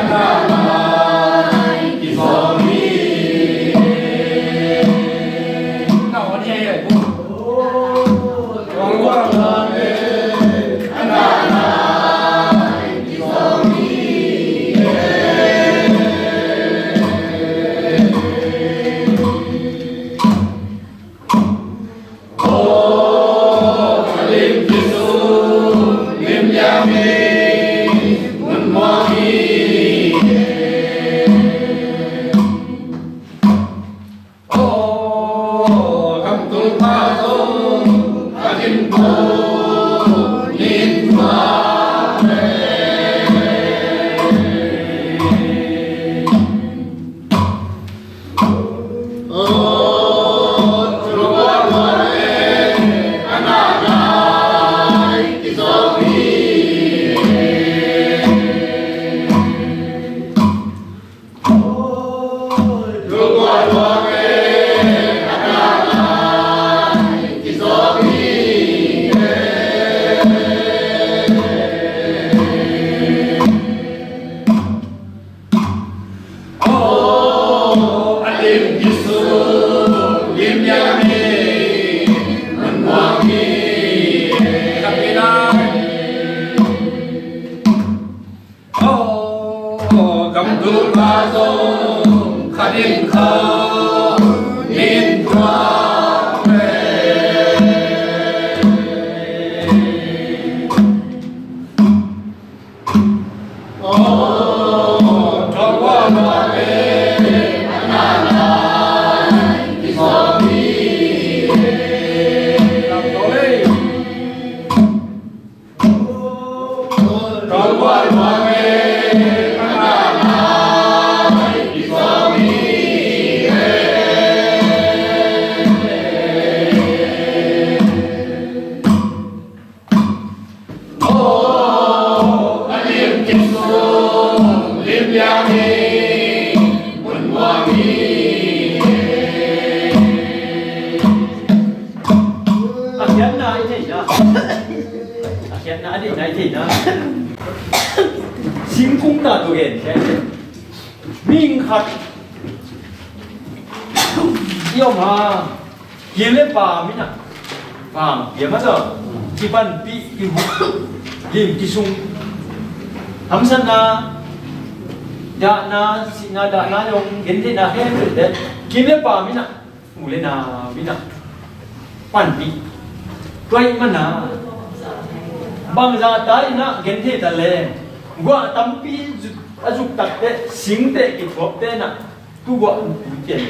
ana mai ki zong ni. Nai thei na. Singkung ta tu gen. Ming khat i om ha. Kile pa mina. Pang pia ma to. Kipan pi ki hu. Lim ki sung. Hamsatna. Dahna, sihna, dahna yong gen thei na he. Kile pa mina. U le nau ina panpih. Tua ih mana bangzah ta ina gen thei ta le guah tampi a zuk takte singte kithuakte na tu guah tu tian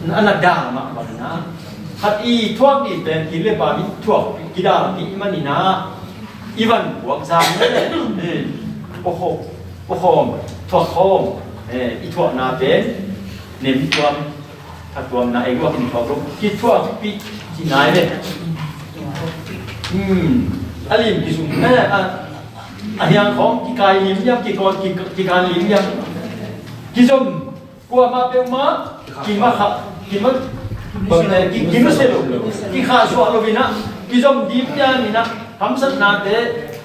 a na da mah bang na khat i thuak i pen kile pa min thuak kidal ih manina i van puak zang le pawkhawm pawkhawm thuak khawm i thuakna pen nem tuam. A tuamna ei guak in thuak lo. Kithuakpih ci nai ve. Hmm. A lim kisum eh, a, a hiang khawng kikai lim liam, kikoi, ki, kikan lim liam. Kizom kuamah peuhmah kima kha, kima bang eh, ki, kima se lo. Kikha suah lo ina. Kizom dim liam ina. Hamsatnate,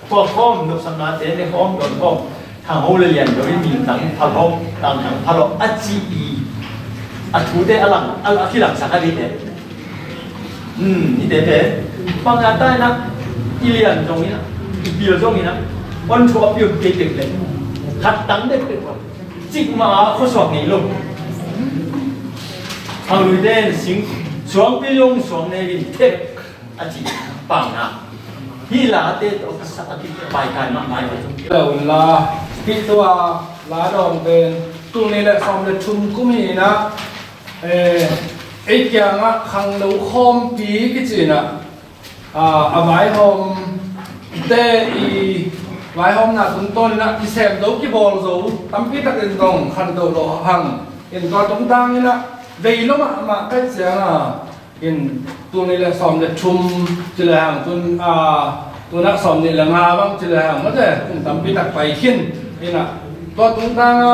tuak khawm, nopsaknate, ne khawm, don khawm. Thang ho le lian lo in min tang phalawh, tang thang phalawh a ci i a thute a lang, a, a kilangsak a dite. Hmm, ite te. Bang a tai na i lian zong ina, i pil zong ina. On thu a piu te te le. Khat tang de te. Cik ma a khuasuak ngei lo. Ang lui den sing suang pil zong suang ne in te. A ci pangna. Hih late tawh ka sak a kipaikai mahmah hi. Lo la, hih tua la dawng pen tul nih le sawm le thum kum hi inah, eh, ei kiangah khangno khawmpi kici inah, ah, a vaihawm te i vaihawmna tungtawn inah i sem zo kibawl zo tampi takin zong khantoh lo hang in tua tungtang inah vei lo mahmah kai ciangah in tul nih le sawm le thum ci le hang tun, a, tunah sawm nih le nga bang ci le hang mate kum tampi tak pai khin. Inah tua tungtanga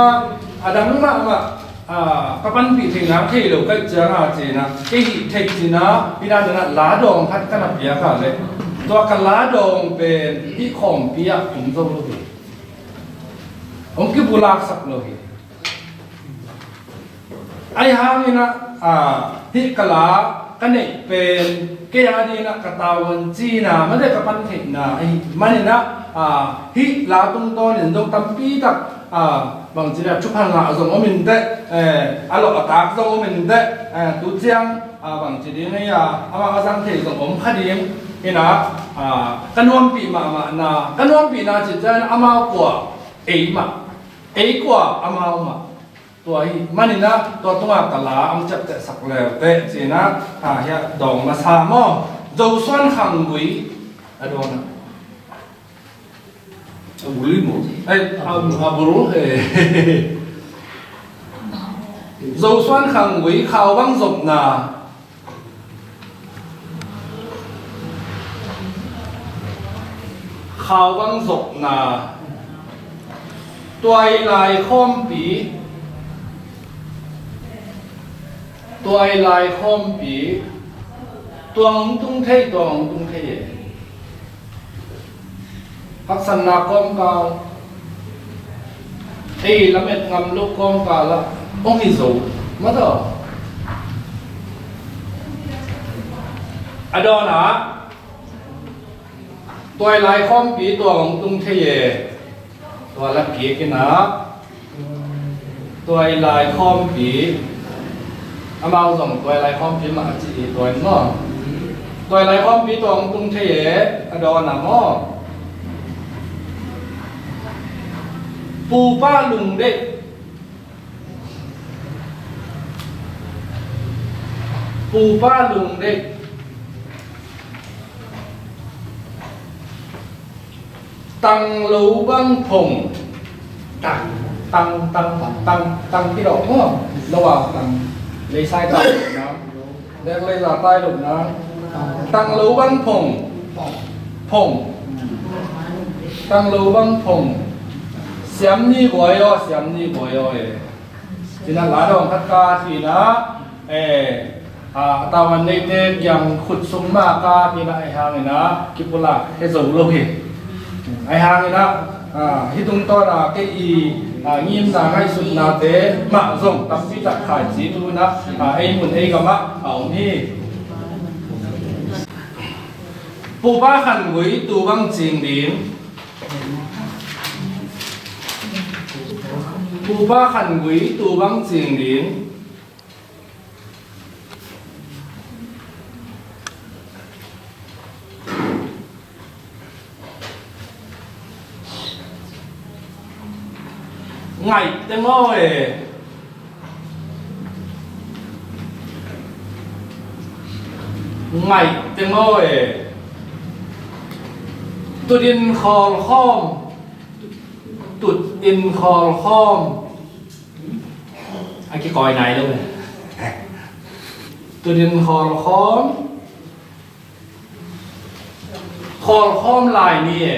a dang mahmah, a, ka panpih thei nak thei lo kaih cianga cinah kei hih theih cinah inah nanah la dawng khat ka na piak a le tua ka la dawng pen hih khawmpi ah um zo lo hi. Hong kibulaksak lo hi. Ahi hangin ah, ah, hih ka la ka neih pen kei a dingin ah ka tavuan cina mate ka pantheihna ahi manin ah, ah, hih la tungtawnin zong tampi tak, ah, bangci ding a thupha ngah zong om in teh, eh, a lawh a tak zong om in teh, eh, tu ciang, ah, bangci ding hei a amah a zang thei zong om kha ding in ah, ah, ka nuampih mahmahna, ka nuampihna cih ciangin amau kua ei mah, ei kua amau mah. Tua hi maninah tua tungah ka la ang ciaptehsak leuteh cinah, ah, hiah dawng masa maw? Zosuan khanggui a dawnah. A bul hi maw? Ai, a, a bul he. Zosuan khanggui khau bang zopna. Khau bang zopna. Tuailai khawmpi. Tuailai khawmpi. Tuang hong tung thei, tuang hong tung thei e. Haksatna kawmkal. Ei lamet ngam lo kawmkal ah hong hi zo. Mataw. A dawnah tuailai khawmpi tua hong tung thei e. Tua la kik inah. Tuailai khawmpi. Amau zong tuailai khawmpi mah a ci i tuai maw? Tuailai khawmpi tua hong tung thei e, a dawnah maw? Pupa lungdeih. Pupa lungdeih. Tang lo bang phong. Tang, tang, tang, tang, tang kidawk maw? Lo a tang. Leisai tang lo na. Dek leiza tai lo na. Tang lo bang phong. Phong. Tang lo bang phong. Siam ni guai aw, siam ni guai aw e. Cinah la dawng khat ka cinah, eh, a, a tavuan neite kiang khut sung mah ka cinah ei hangin ah kipulak he zo lo hi. Ahi hangin ah, ah, hih tungtawn ah kei i, ah, ngimna ngaihsutnate mah zong tampi tak khaici tu-in ah, ah, ei mun ei gam ah a om hi. Pupa Khan Gui tu bang cing ding. Pupa Khan Gui tu bang cing ding. Ngaih teng aw e. Ngaih teng aw e. Tut in khawl khawm. Tut in khawl khawm. A kikawi nai lo e. Tut in khawl khawm. Khawl khawm lai ni e.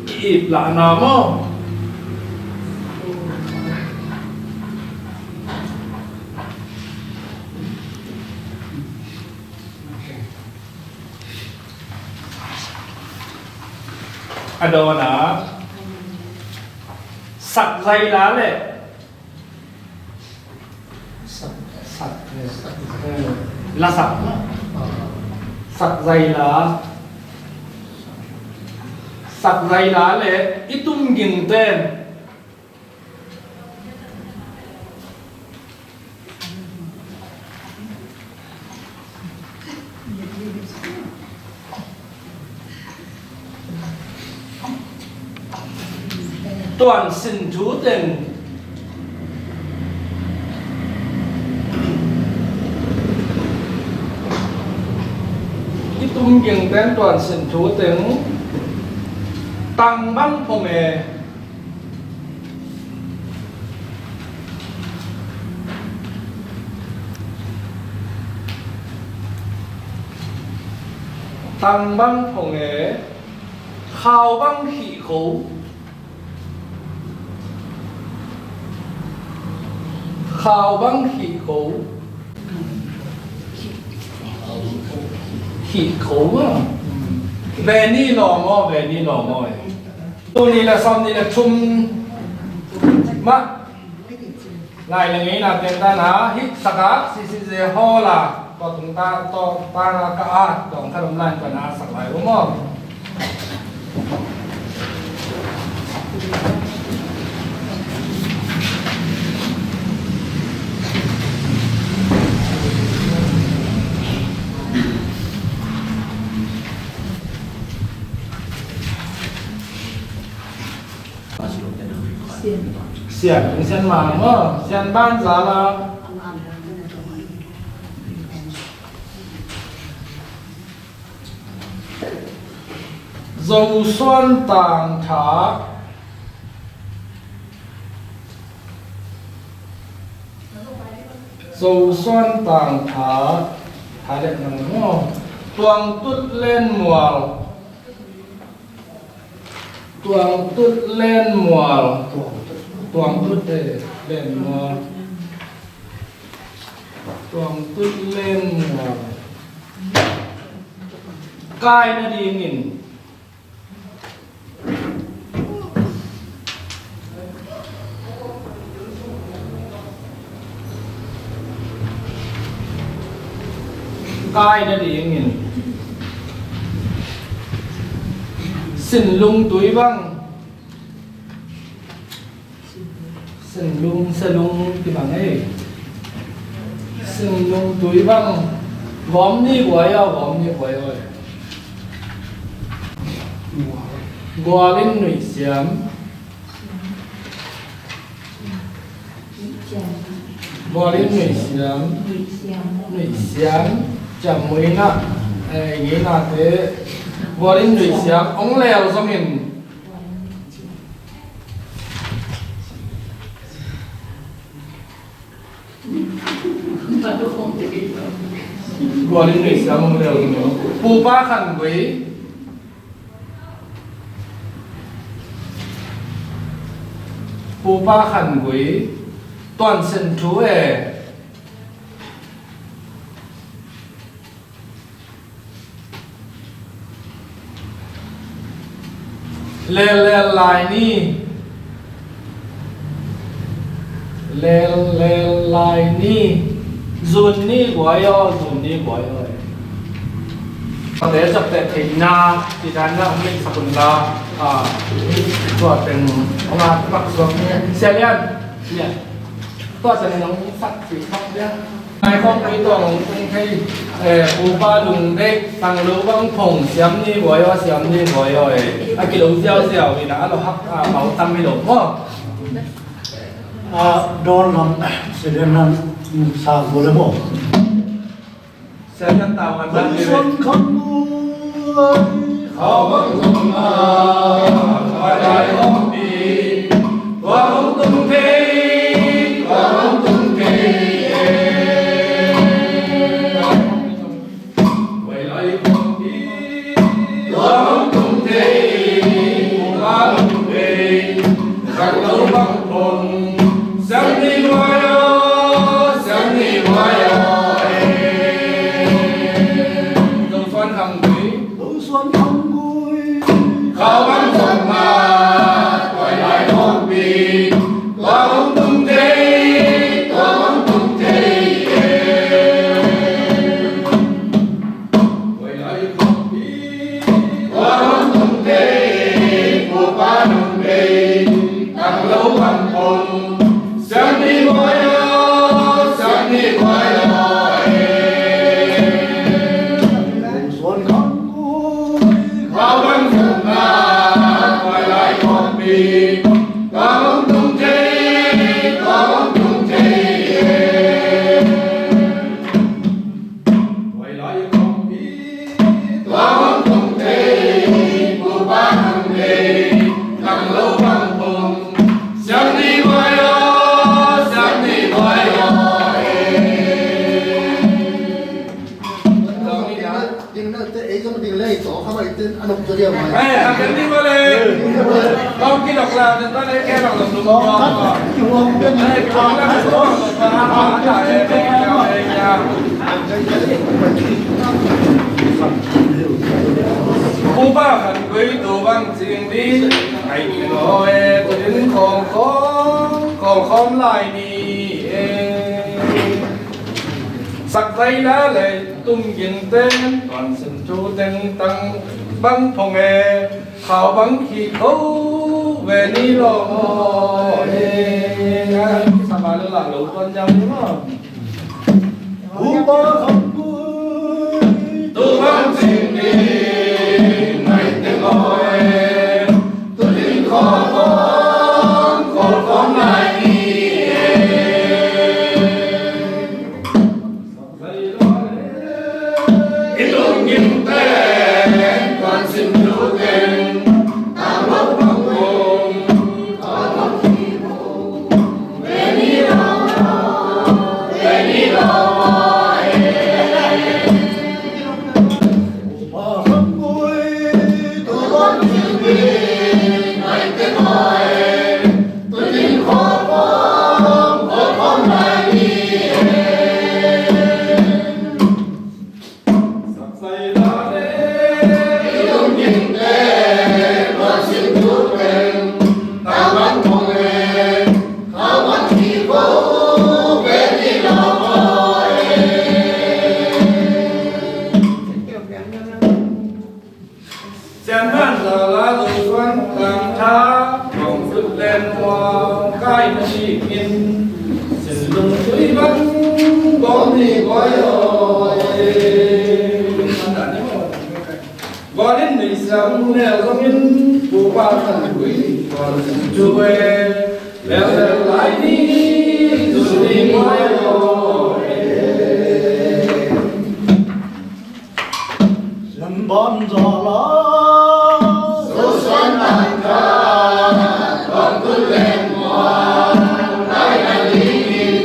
I ip lahna maw? A dawn ah, sak zaila le sak, sak, eh, lasak. Sak zaila. Sak zaila le i tum gingten. Tuansin thu teng. I tum gingten tuansin thu teng. Tang bang phong e. Tang bang phong e. Khau bang khih kho. Khau bang khih kho. Khih kho a. Veni lawm aw, veni lawm aw. Tul nih le sawmnih le thum mah. Lai le ngeina teng dan a hih Sakah C C J Hall a, tua tung ta, tua tang a ka at, tua khat om lai, tua na sak lai uh maw. Sian, sian ma maw, sian ban za la. Zosuan Tang Tha. Zosuan Tang Tha. Tha le nang maw. Tuang Tut Len Mual. Tuang Tut Len Mual. Tuang Tut, eh, Len Mual. Tuang Tut Len Mual. Kai nadingin. Kai nadingin. Sinlung Tui bang. Sinlung, Selung ti bang ei. Sinlung Tui bang. Gawm ni buai aw, gawm ni buai aw. Gualin Nuih Siam. Gualin Nuih Siam. Nuih Siam. Ciam muina. Eh, ngeina te. Gualin Nuih Siam. Ong lel zongin. Gualin Nuih Siam ong lel zongin. Pupa Khan Gui. Pupa Khan Gui, tuansin thu e. Lel lel lai ni. Lel lel lai ni. Zun ni guai aw, zun ni guai aw. Te chapteh theihna, ti dan na, min sakun la, a, tua teng, ong a, mak suak ni. Sia Lian, nia. Tua ciang nong sak cih khak dia. Nai khawng pui tawng hong tung thei, eh, pupa lungdeih tang lo bang phong siam ni buai aw, siam ni buai aw, eh. A kilo ziauziau in a lo hak, a, mau tam hi lo maw. A, dawn lam, Sia Lian lam, mm, sa go le maw. Sia Lian tau kan ban ni ve. Suan kham buai. Khau bang tung ma, khau lai khawng pi. Tua hong tung thei, tua hong tung thei, eh. Khau lai khawng pi. Tua hong tung thei, tua hong tung thei. Khang lo bang phong. Siam ni buai aw, siam ni buai aw, eh. Zo suan khang gui. Zo suan khang gui. Khau bang phong ma, tua lai khawng pi. Tua hong tung thei, tua hong tung thei, eh. Tua lai khawng pi, tua hong tung thei, pupa nong bei, tang lo bang phong, siam ni buai aw, siam ni buai aw, eh. Suan khang gui, khau bang phong ma, tua lai khawng pi, tua hong tung thei, tua hong tung thei, eh. Tua lai khawng pi, tua hong tung thei, pupa nong bei, tang lo bang phong. Siam ni buai aw, siam ni buai aw, eh. Ding na te ei zong ding lei to kha mai ten anok to dia mai. Eh, a ken ni buai le. Kong ki lok la, tua le ke lok lok lok. Pupa khan gui tu bang cing ding ai kilo e, tu din khawng khawng khawng khawm lai ni e. Sak zai la le tum gin ten tuan sin tu teng tang bang phong e. Khau bang khih kho ve ni lo maw e. Sama lo la lo tuan jam ni maw. Pupa kham gui. Tu bang cing ni nai te maw e. Tu din kho khawng kho khawng lai ni e. Sian man la la lo suan tang tha, kong sut len muang kai na ni kin. Sin lung tui bang bom ni koi oi. Gualin nei siang neu zongin pupa khan gui gual sin tu e. Lel lel lai ni tu ni koi oi. Sian ban za la. Zo suan tang tha, kong sut len muang kai na ni kin.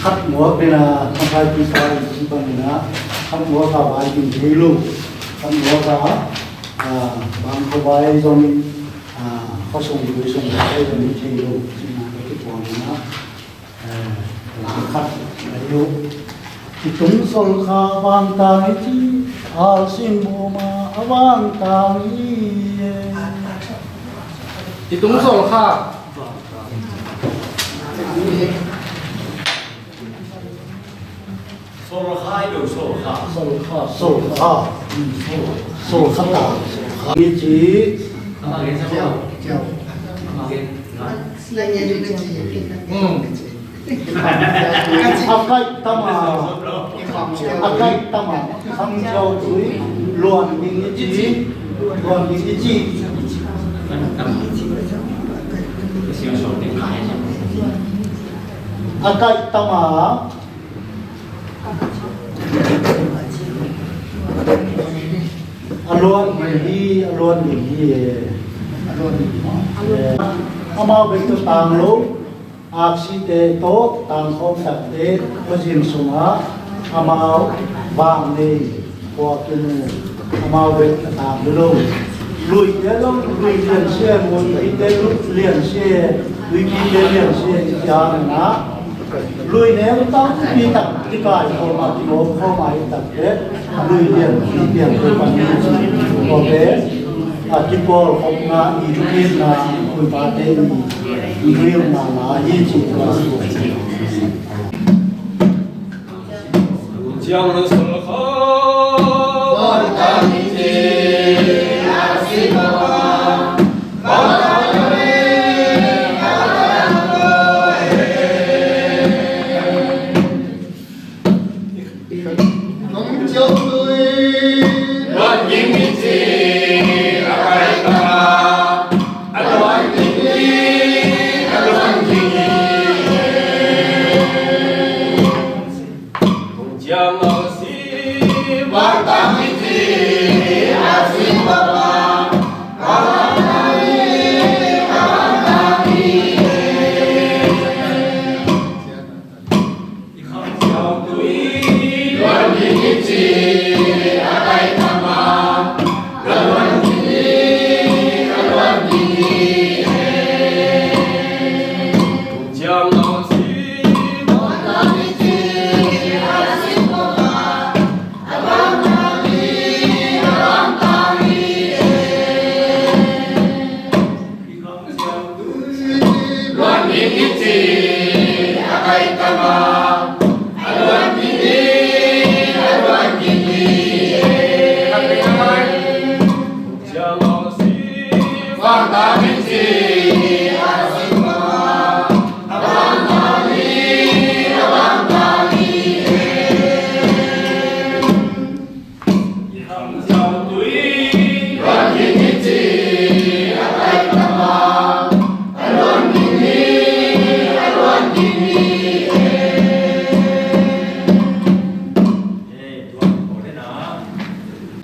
Khat muak nena, khat muak a vai kim thei lo. Khat muak a, ah, bang ko vai zong, ah, ko sung ko sung vai zong thei lo. Sina ko ki puang na. Lang khat la hi uh. Ci tung sol kha vang tang i ci, al sin bu ma a vang tang i. Ci tung sol kha. Sol kha i do sol kha. Sol kha. Sol kha. Sol kha ta. I ci. A kaih tama, a kaih tama, khangciau tui, luan ding i ci, luan ding i ci. A kaih tama, a luan ding hi, a luan ding hi, eh. Eh, amau bek tawh tang lo. Aksite tawh tangkhawm takte khuazing sungah amau vang nei, khuakin amau bek a tang lo. Luite zong lui lian sia, muipite lui lian sia, luipite lian sia i ciang na. Lui neu tampi tak kikai khawm a, kigawm khawm a i takte. Lui lian, lui lian, lui pan ni ci. Kawte, a kipawl khopna, i thukitna, kuipate i, i huilna la hi ci tua. Ciang lo sa kha.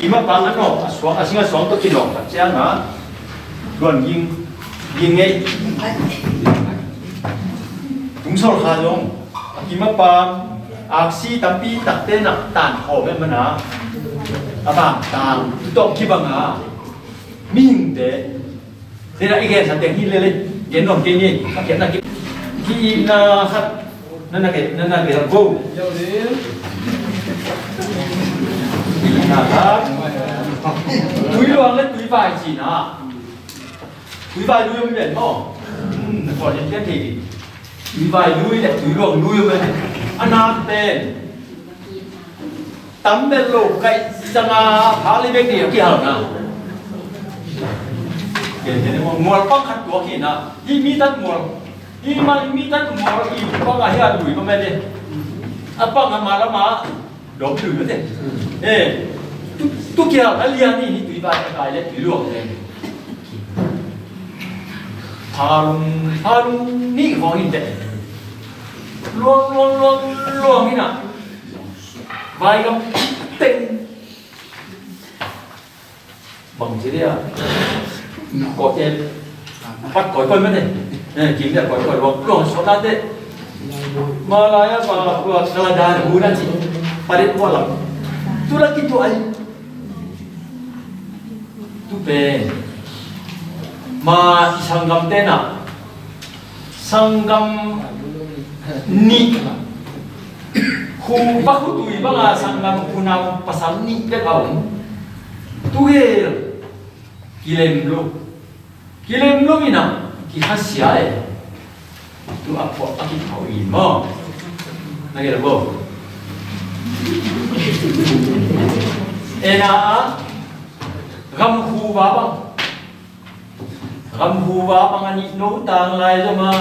Kimapa a nawk a suang, a sing a suang tawh kinawk tak ciangin luan ging, ging ngei. Tungsol kha zong a kimapa aksi tampi takte nak tan khawm e mana. A bang tang tawh kibang a mihingte. Tena i gen sa teng hi lele, gen nuam kei ni, a kiatna ki, ki na khat, na na ke, na na ke go. Na khat. Tui luang le tui vai ci na. Tui vai lui om ven maw. Hmm, na ko len ke ke. Tui vai lui le tui luang lui om ven. A nak pen. Tam bel lo kaih zanga phak li bek ni a kihalna. Mual pang khat tuak hi na. Hi mi tat mual. Hi man mi tat mual i pang a hi a lui pang bel ni. A pang a ma lama dawm lui mate. Eh, tu, tu kihalna lian ni hi tui vai a kai le tui luang le. Phalung, phalung ni khawng hi te. Luang, luang, luang, luang hi na. Vai gam teng. Bang ci dia. Kawte. Pat kawikawi mate. Kim dia kawikawi luak luak sawt nate. Malaya pa kua kala dan hu na ci. Parit kua lam. Tu la kituah ai. Tu pen. Ma i sanggamte na. Sanggam nih. Khu, va khutui banga sanggam khunau pasal nih bek a om. Tu gel kilem lo. Kilem lo ina kikhasia e. Tu a phuak a kiphau in maw. Na gel bo. Ena a gam khu va bang. Gam khu va bang a nih no tang lai zom a.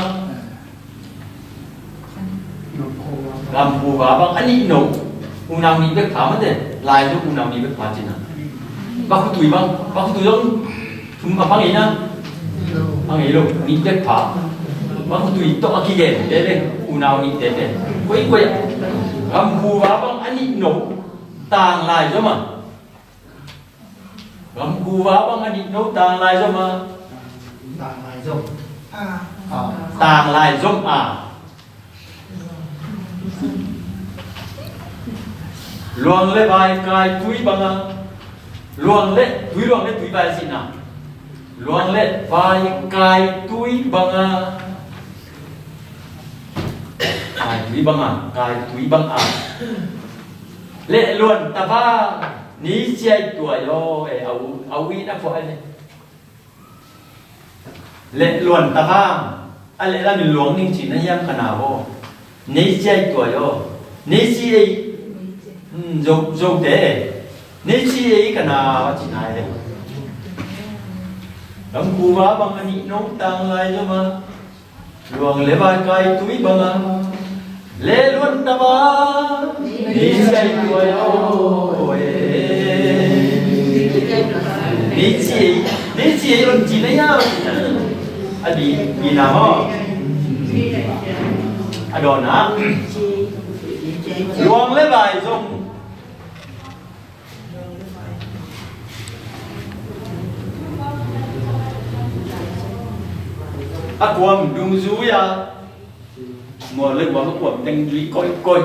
Gam khu va bang a nih no. Unau nih bek pha mate. Lai zom unau nih bek pha cina. Va khutui bang. Va khutui zong thum a pang ina. Pang ilo nih bek pha. Va khutui tawh a kigen tete. Unau nih tete. Koi koi. Gam khu va bang a nih no. Tang lai zom a. Gam khu va bang a nih no tang lai zom a. Tang lai zom. Tang lai zom a. Luang le vai kai tui banga. Luang le tui, luang le tui vai sina. Luang le vai kai tui banga. Kai tui banga, kai tui banga. Leh luan tava ni ciai tua yo e au au i na fo ai le. Leh luan tava a leh la min luang ning ci na hiam ka na bo. Nei ciai tua yo. Nei ci ei. Zo zo te. Nei ci ei ka na ci na e. Lam kuva bang a nih nong tang lai zoma. Luang le vai kai tui banga. Le luan tava. Ni ciai tua yo e. Ni ciai, ni ciai lon ci na ya. A di, di na ho. A dona. Luang le vai zong. A kuam dungzui a. Mual le kuam a kuam teng dui koikoi.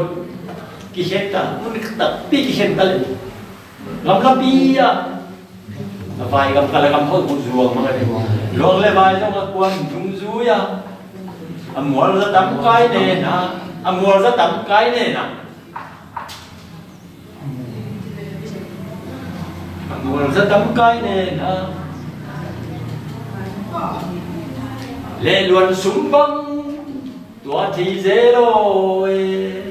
Kikhen ta, mun takpi kikhen ta le. Gamlapi a. A vai gam kala gam hau zuang mang a le. Luang le vai zong a kuam dungzui a. A mual za tam kai ne na. A mual za tam kai ne na. Mual za tam kai ne na. Le luan sum bang tua thei zel aw e.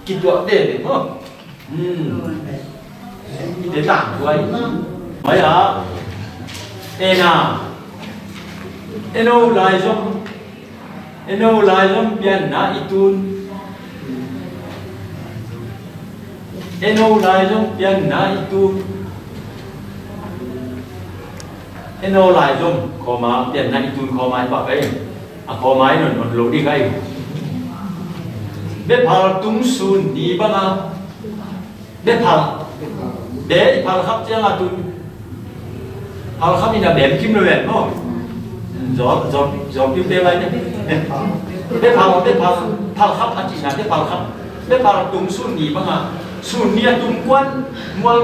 Kituah ve ve maw. Hmm. Te tang tua i. Mai a. E na. E no lai zong. Eno lai zong pianna i tun. Eno lai zong pianna i tun. Eno lai zong khawma pianna i tun khawma i pak ei. A khawma i non non lo ding ei. Bephal tung sun ni banga. Bephal. Be i phal khap ciang a tun. Phal khap in a bem kim lo ven maw. Zol, zol, zol kim te lai ne. Bephal, bephal, phal khap a cihna bephal khap. Bephal tung sun ni banga. Sun ni a tung kuan mual,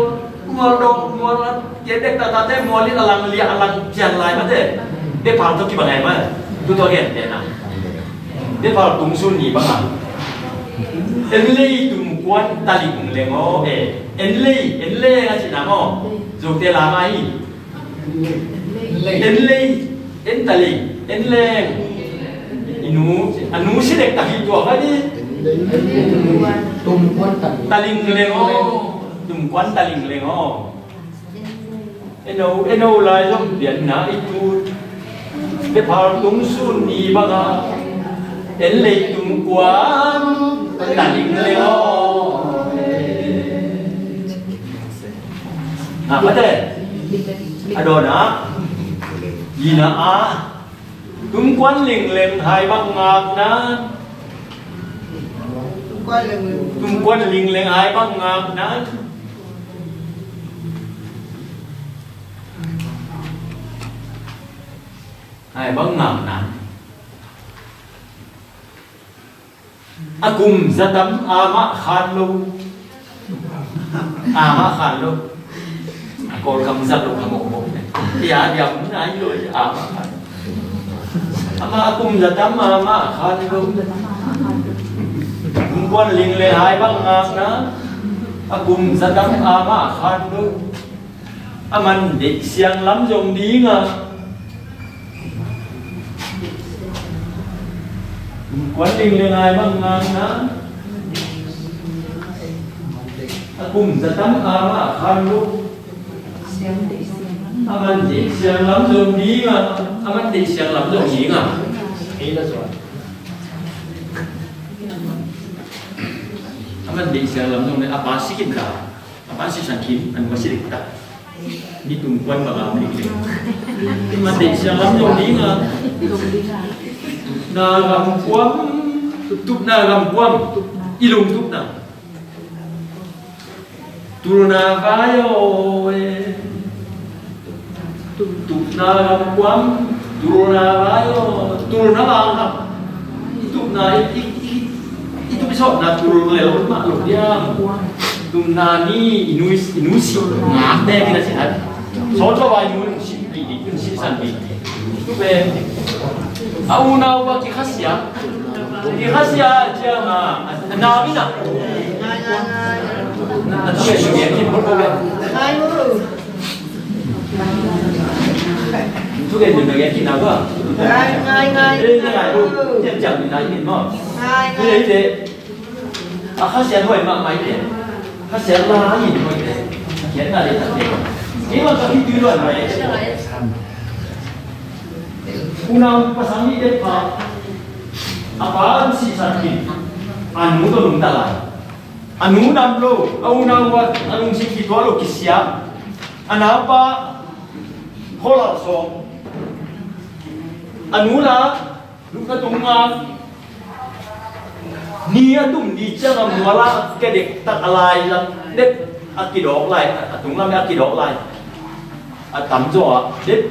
mual dong, mual a, ke dek ta ta te mual in a lang lia a lang cian lai mate. Bephal to kibang ai ma. Tu to gen te na. Bephal tung sun ni banga. En lei tum kuan taling leng aw e. En lei, en leng a cihna maw. Zote lam a hi. En lei, en taling, en leng. I nu, a nu si dek tak hi tua ka di. Tum kuan taling. Taling leng aw. Tum kuan taling leng aw. Eno, eno lai zong pianna i tun. Bephal tung sun ni banga. En lei tum kuan taling leng aw. Na mate. A dona. Ina a. Tum kuan ling leng hai bang ngak nan. Tum kuan ling leng hai bang ngak nan. Ai bang ngakna. A kum za tam amah khan lo. Amah khan lo. A Kawlgam zat lo kha mawkmawk ne. Tia diam nai lo amah khan. Amah a kum za tam amah khan lo. Kum kuan ling le hai bang ngakna. A kum za tam amah khan lo. A man deih siang lam zong ding a. Kum kuan ling le hai bang ngakna. A kum za tam amah khan lo. A man deih siang lam zong ding a. A man deih siang lam zong ding a. A man deih siang lam zong ding a. A pa si khin ta. A pa si san khin, a nu a si dek ta. Ni tum kuan bang a om lik leng. A man deih siang lam zong ding a. Na gam kuam, tupna gam kuam. I lung tupna. Tulna vai aw e. Tupna gam kuam. Tulna vai aw. Tulna bang a. I tupna i, i, i, i tup i sawtna tul le lo mah lo diam. Tulna ni i nu, i nu si ngak te kina si han. Sawt lo vai nu si pi di, si san pi. Tu pen. A unau va kikhasia. Kikhasia ciang a, a nau in a. Na tu pen tu gen kin bol bol. Tu gen tu gen kin na ba. Ngai, ngai, ngai. Eh, ngai, ngai. Ciang ciang ni nai kin ma. Ngai, ngai. Ni te. A Kha Sian hoih mahmah i te. Kha Sian la in hoih te. Kha Sian na le tak te. Kei wan ka hi tui luan mai. Unau pasang ni te pa. A pa an si sa kin. A nu to nung ta lai. A nu nam lo. A unau wa a lungsim ki tua lo kisia. A nau pa. Kholal song. A nu la. Lukna tung a ni a tum ni ciang a mual a kedek tak a lai lam dek a kidawk lai, a tung lam a kidawk lai. A tamzaw ah dek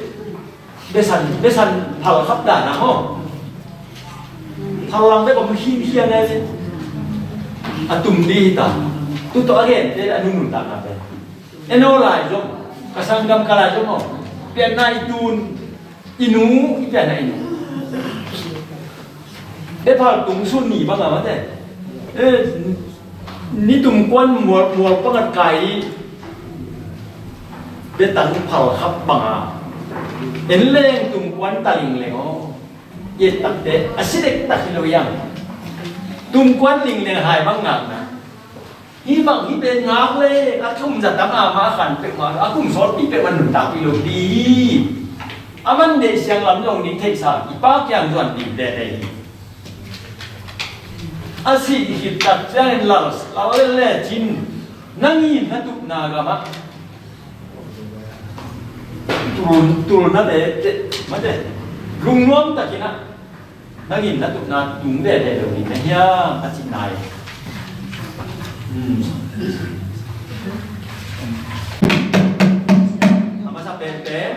besan, besan phal khap dan a maw. Phal lang bek om khinkhian a tum ni hi ta. Tu tawh a gente a nuntakna pen. Eno lai zong, ka sanggam ka lai zong aw. Pianna i tun, i nu, i pianna i nu. Bia phal tung sun ni bang a mate. Eh, ni tum kuan mual, mual pangat kai i. Bia tang phal khap bang a. En leng tum kuan ta ling leng aw. I et takte, a si dek tak hi lo iang. Tum kuan ling leng hai bang ngakna. Hih bang hih pen ngak le, a kum za tam a mah khan peuhmah, a kum sawtpi peuhmah nuntakpih lo ding hi. A man deih siang lam zong ding theihsa, i Pa kiang zuan ding tete hi. A sih i khit tak ciangin lal, lal le lecin, nang in na tupna gamah. Tul, tulna te, te, mate, lungnuam takin ah. Nang in na tupna tung veve lo ding na hiam a cih nai. Hmm. A masa penpen.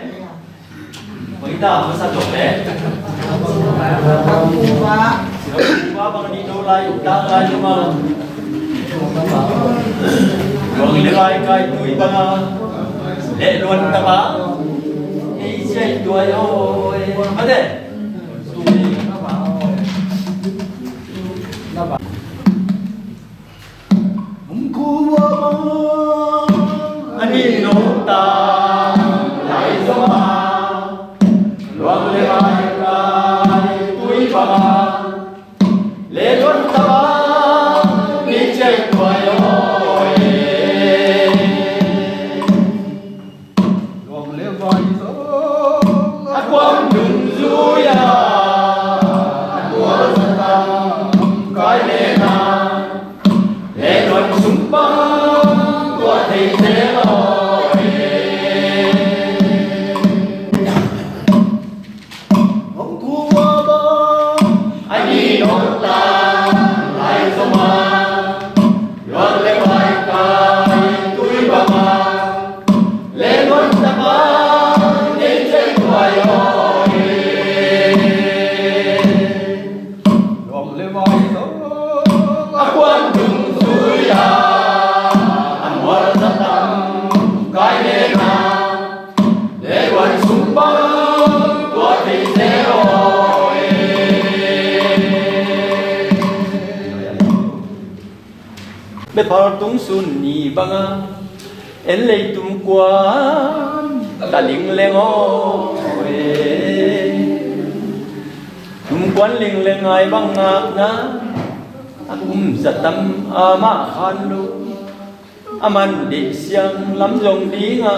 Bang i ta a masa tawh pen. Singapore bang ni no lai, utang lai lo ma. Bang le lai kai tui bang a. Le luan ta ba. Ei sia i tuai oi. Mate. Ani nong ta lai zong a, luang le vai kai tui bang a, le luan ta ba, ni ciai tuai aw e. Luang le vai zong a kuam dungzui a, a tua zatam kai nena, le luan sung bang tua thei zel aw e. Hong tua bang a ni nong ta lai zong a, luang le vai kai tui bang a, le luan ta bang Bephal tung sun ni banga en leitung kuan ta lingleng aw e. Tung kuan lingleng ai bang ngakna a kum zatam amah khan lo. A man deih siang lam zong dinga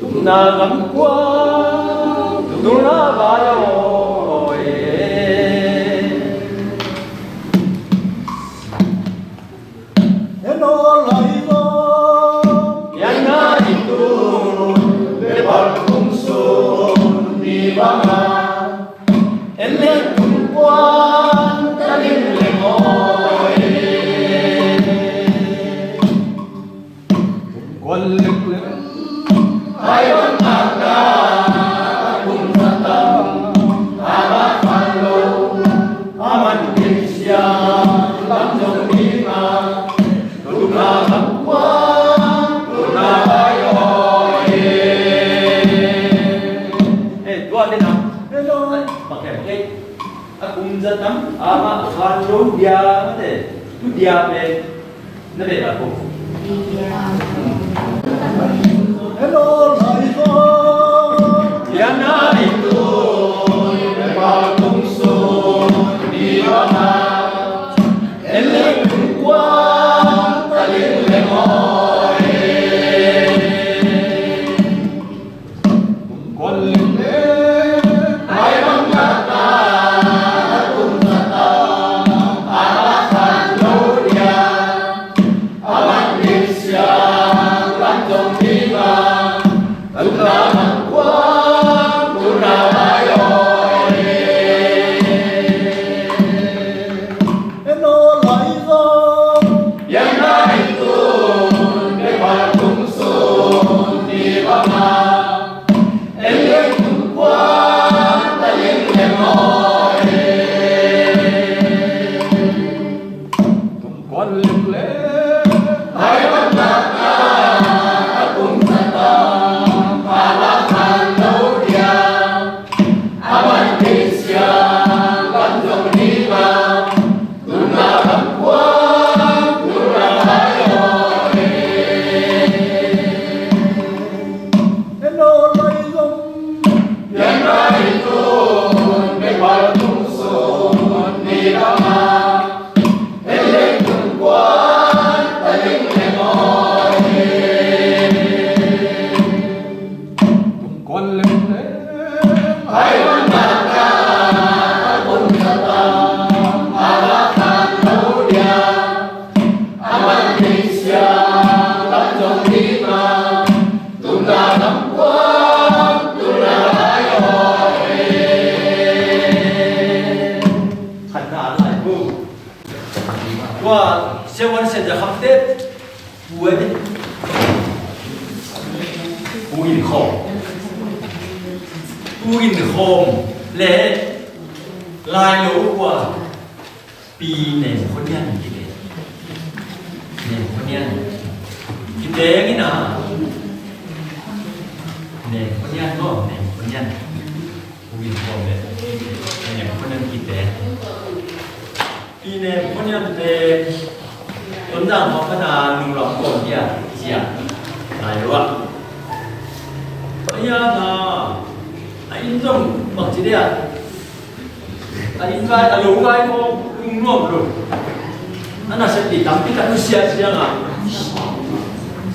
tupna lam kuang tupna vai aw e. Hello, lai lo. Pianna i tu, bepal kum sun ni banga en leitung kuan ta lingleng aw e. Kuan leklek ai bang ngakna a kum zatam amah khan lo. A man deih siang lam zong dinga tupna lam kuang tupna vai aw e. Eh, tua te na. Hello. Pakhe, pakhe. A kum zatam amah khan lo dia mate. Tu dia pen na beh bang ko. Hello, lai ko. Pianna i tu, bepal kum sun ni banga en leitung kuan ta lingleng aw e. Kuan leklek ai bang ngakna a kum zatam amah khan lo dia. A man deih siang lam zong dinga tupna lam kuang tupna vai aw e. Hello, lai lo. Pianna i tu, bepal kum sun ni banga en leitung kuan ta lingleng aw e. Tung kuan leklek ai bang ngakna a kum zatam amah khan lo dia. A man deih siang lam zong dinga tupna lam kuang tupna vai aw e. Hello, lai lo. Pianna i tu, bepal kum sun ni banga en leitung kuan ta lingleng aw e. Tung kuan leklek ai bang ngakna a kum zatam amah khan lo dia. A man deih siang lam zong dinga tupna lam kuang tupna vai aw e. Khatna lai ko. Tua siavuan Sia Za Kham te. Pu e. Pu Gin Khawm. Pu Gin Khawm le Lailo ua Pi Nem Khua Nian kite. Nem Khua Nian kite ngina. Nem Khua Nian maw, Nem Khua Nian. Pu Gin Khawm le Nem Khua Nian kite. Pi Nem Khua Nian pen Tonzang khua pana nunglam kawm dia cia lai lua. A ia na a inn zong bangci dia a inn vai a lo vai khawm lungnuam lo. A nasep dih tampi tak nusia cianga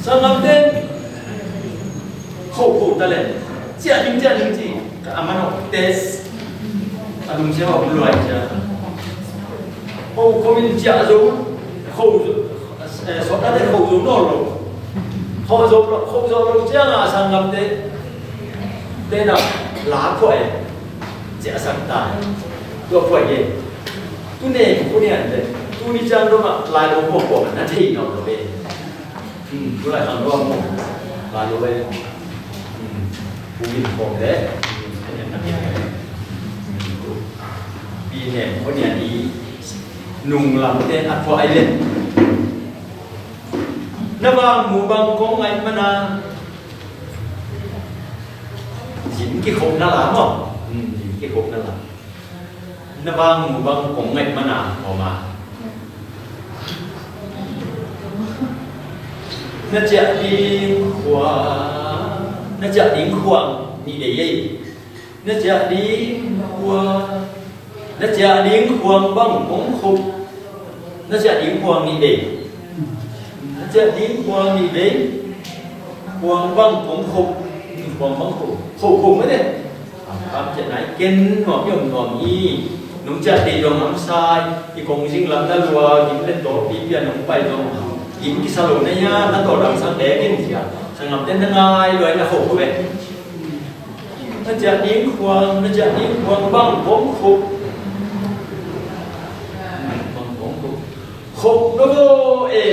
sangam ten khokho ta le ciah ding ciah ding ci. Ka a manawh test a lungsia hawh luai cia. Ho khomin ciah zo kho, eh, sawtna te kho zo nawn lo. Kho zo lo, kho zo lo cianga a sanggamte tena la khuai ciah sak ta. Tua khuai ye. Tu ne ku ne an te. Tu ni ciang doma lai lo khuai na thei nawn lo ve. Tulai khang ruang mu lai lo ve. Pu Gin Khawm le Pi Nem Khua Nian i nunglamte a khuai le. Na vang mu bang kong ngaih mana zin kikhop na la maw. Zin kikhop na la. Na vang mu bang kong ngaih mana kawma. Na ciah ding khuang, na ciah ding khuang nih dei ei. Na ciah ding khuang, na ciah ding khuang bang kong khup. Na ciah ding khuang nih dei. Na ciah ding khuang nih dei. Khuang bang kong khup. Khuang bang khup. Khup khup mai dei. Kam ciah nai ken nuam i om nuam hi. Nong ciah dei dong am sai. I kong zing lam na lua gim le tawh pi pian nong pai dong. Gim kisa lo na hia na tawh dang sak dek in sia. Sangam ten na ngai lua na khup khup e. Na ciah ding khuang, na ciah ding khuang bang kong khup. Bang kong khup. Khup no bo e.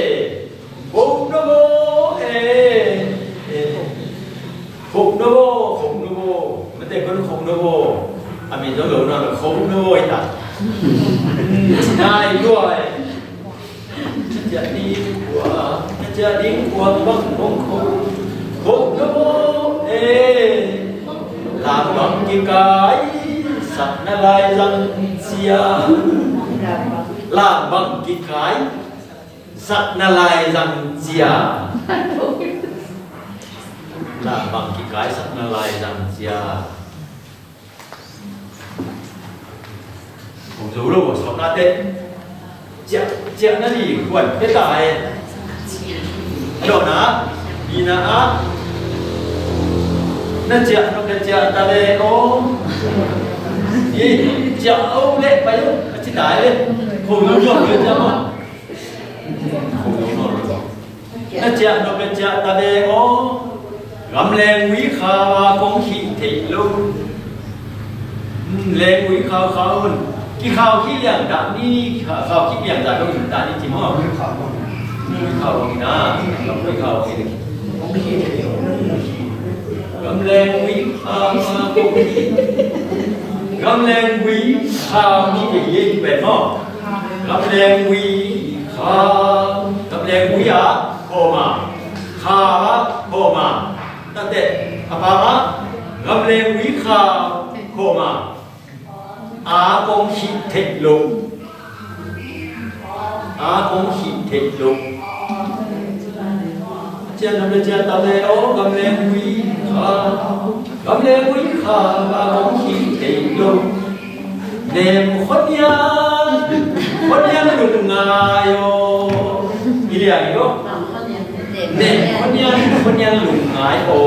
Khup no bo e. E. Khup no bo, khup no bo. Mate kon khup no bo. A min zong lo na khup no bo i ta. Nai lua e. Na ciah ding khuang, na ciah ding khuang bang kong khup. Khup no bo e. Lam bang kikai sak na lai zang cia. Lam bang kikai sak na lai zang cia. Lam bang kikai sak na lai zang cia. Kong zo lo, sawt na te. Ciah, ciah na li, huan te ta e. Dawh na, i na a. Na ciah, na ka ciah ta le, o. I, ciah o le, pai o, a ci ta e. Kong zo lo, ciah ma. Kong zo lo. Na ciah nop le ciah ta ve aw. Gamleng ui kha a kong khih theih lo. Hmm, leng ui khau khau un. Kikhau khih liang dah ni, kikhau khih liang dah lo in dah ni ci maw. Ui khau ui na. Ui khau ui. Gamleng ui kha a kong khih. Gamleng ui kha ni kei ye ki pen maw. Gamleng ui kha, gamleng ui a khawm a, kha a khawm a. Tate a pam a, gamleng ui kha khawm a, a kong khih theih lo. A kong khih theih lo. Cian nam le cian tam le aw, gamleng ui kha, gamleng ui kha, a kong khih theih lo. Nem khua nian, khua nian lungngai aw. I liang i aw. Nem khua nian, khua nian lungngai aw.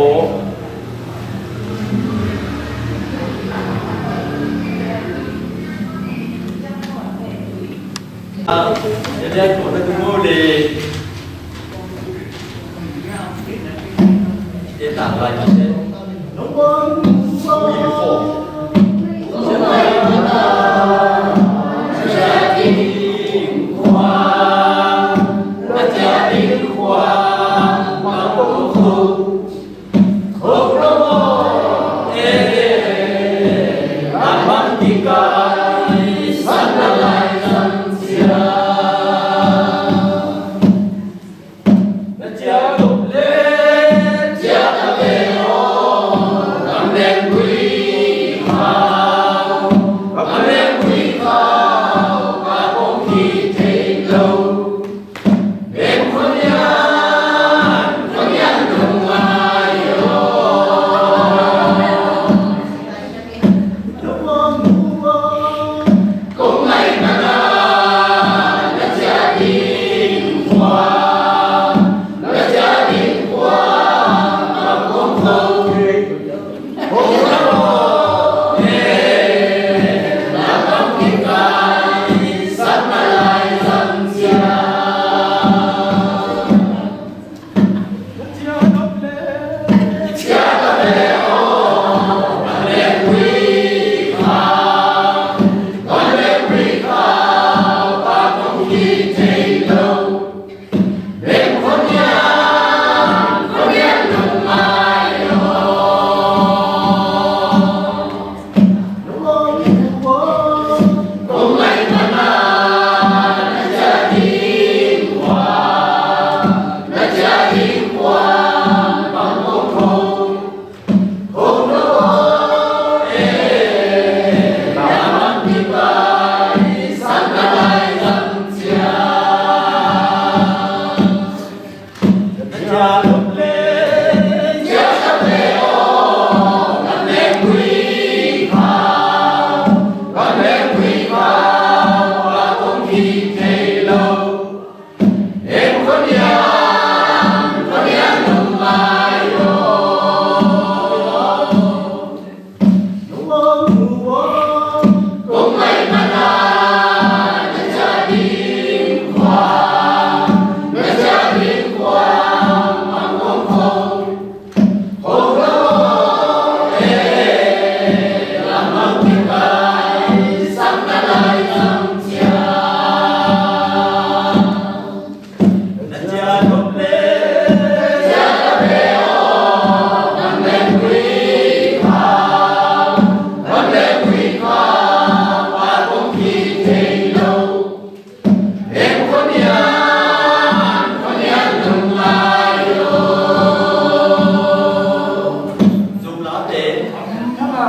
A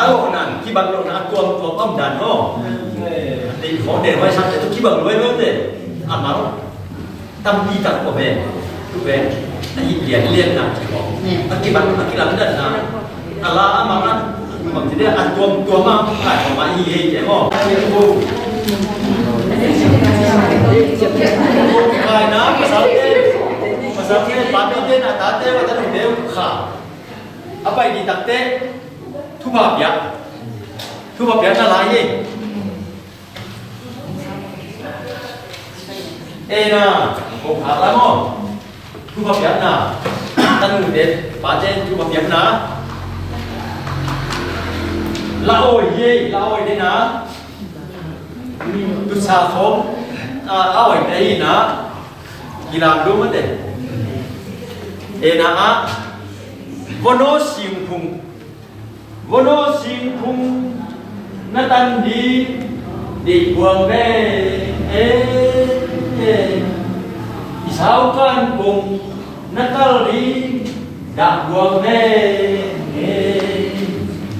lawhna, kibat lawhna a tuamtuam a om dan maw? Deih khawng den huai sakte tawh kibat lua hi mawk te. Amau tampi tak om e. Tu pen a hih lianlianna ci khawng, a kibat a kilamdanna, a la a mang a, bangci dia, a tuamtuam a, a tuam a hi hi te maw? Kaina pasalte, pasalte, pate, a tate, a tanute uh kha a pai dih takte thupha piak, thupha piakna lai hi. Ei na, kong phak la maw? Thupha piakna, tanute pate thupha piakna. La awi hi, la awi dena. Tusa khawng a awi te hi na. Kilam dum mate. Ei na a, vono singphung, vono singphung na tan ding deih buang ve. E, e. I saukan kong na kal ding dah buang ve. E.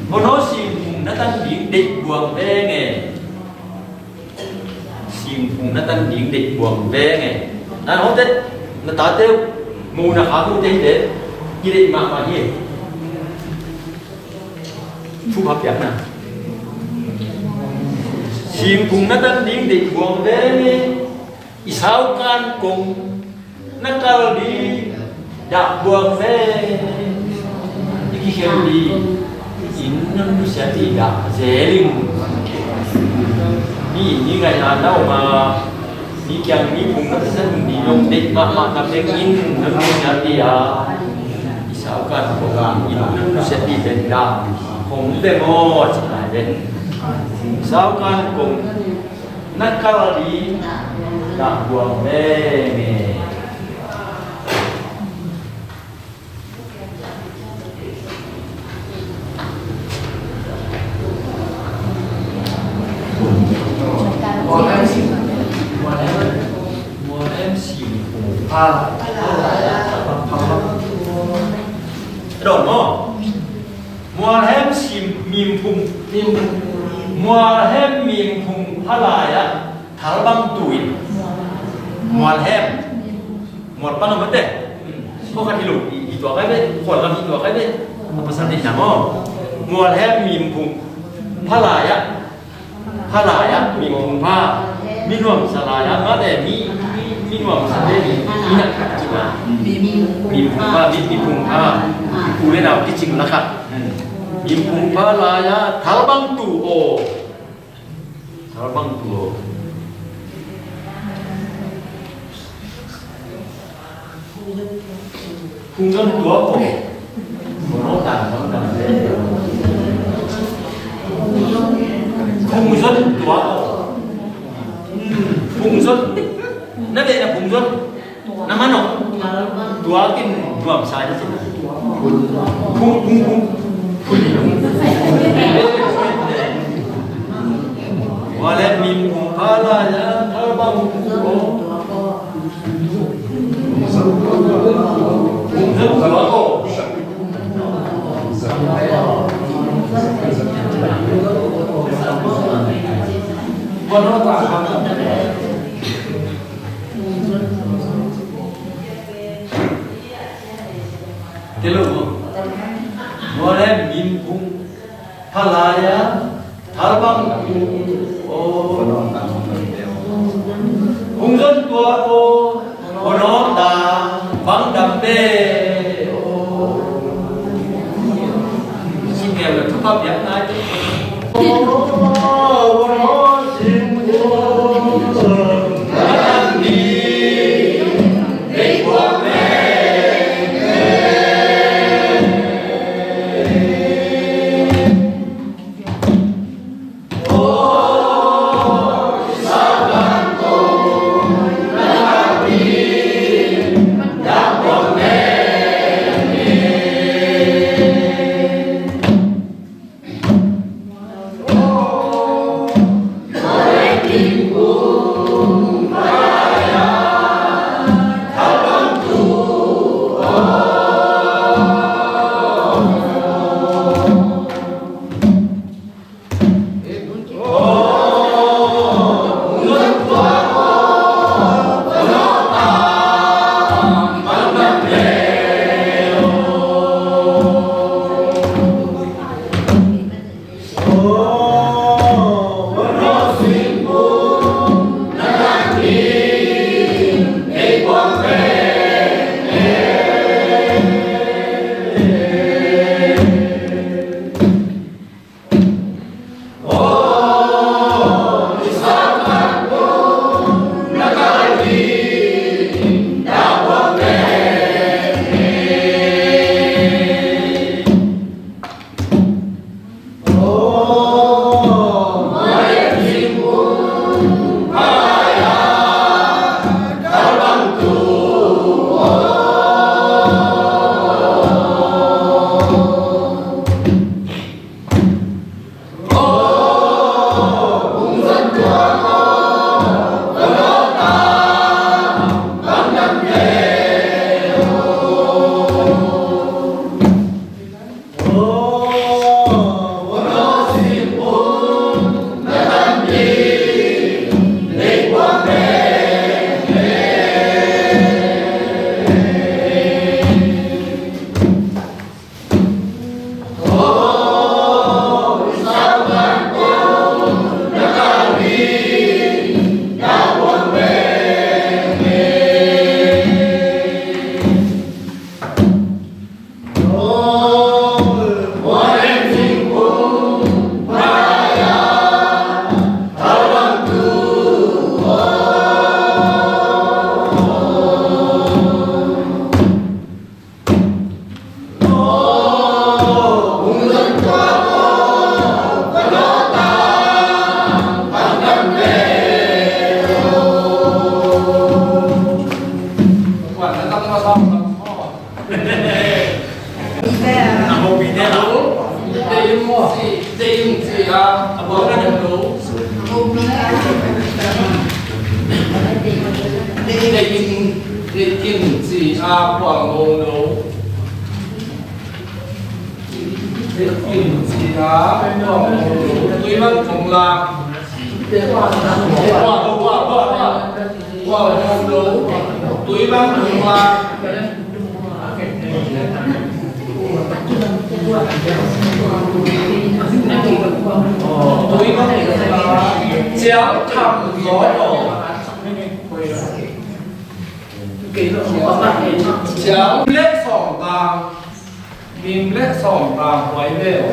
Vono singphung na tan ding deih buang ve nge. Singphung na tan ding deih buang ve nge. Na note, na tate uh, mu na kha mu te hi te, i deih mahmah hi. Thupha piakna. Singphung na tan ding deih buang ve nge. I saukan kong na kal ding dah buang ve. I kikhel ding inn na nusia ding dah zel ing. Mi, mi ngaihna na om a, mi kiang mi phung na pia ding dong deih mahmah na pia inn na nusia ding a. I saukan kong inn na nusia ding pen dah kong ve maw ci lai pen. I saukan kong na kal ding dah buang ve nge. Mual hem singphung. Don maw? Mual hem singphung. Mual hem singphung pha lai-ah thalbang tu in. Mual hem. Mual pan a mate. Ko khat hi lo, i, i tua kai be, ko lam i tua kai be. A pasal ni na maw. Mual hem singphung pha lai-ah, pha lai-ah, mi phung pha, mi nuamsa lai-ah, mate, mi, mi, mi nuamsa te, mi, mi nak khat ci ma. Mi phung pha, mi, mi phung pha. U le nau kicing la khat. Mi phung pha lai-ah thalbang tu aw. Thalbang tu aw. Phung zon tua aw. Mono tan bang dam le. Phung zon tua aw. Hmm, phung zon. Na beh na phung zon. Na man aw. Tua kin nuamsa hi ci. Phung, phung, phung. Phung. Wa le min phung pha lai-ah thalbang tu aw. Kei lo maw? Mual hem min phung pha lai-ah thalbang tu aw. Phung zon tua aw. Mono tan bang dam le aw. Singel le thupha piak nai. Tui bang kong la. Tui bang kong la. Tui bang kong la. Cial tham zaw lo. Cial le sawm tang. Mim le sawm tang huai ve aw.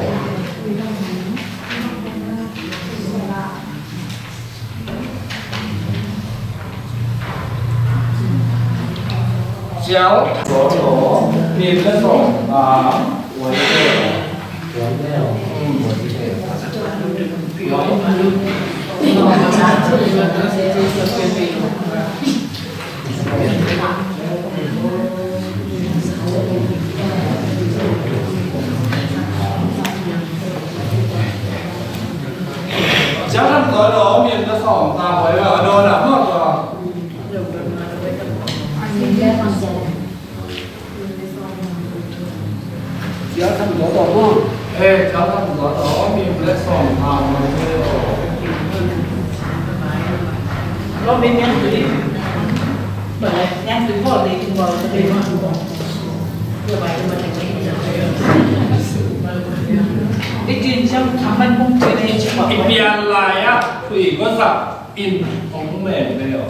Cial, mim le sawm tang huai ve aw. Huai ve aw. Hmm. Cial tham zaw lo, mim le sawm tang huai ve aw, a dawn ah mawk lo. Cial tham zaw tawh maw? Eh, cial tham zaw tawh, mim le sawm tham zaw tawh. I pian lai ah, khui ko zah. In hong meng ve aw.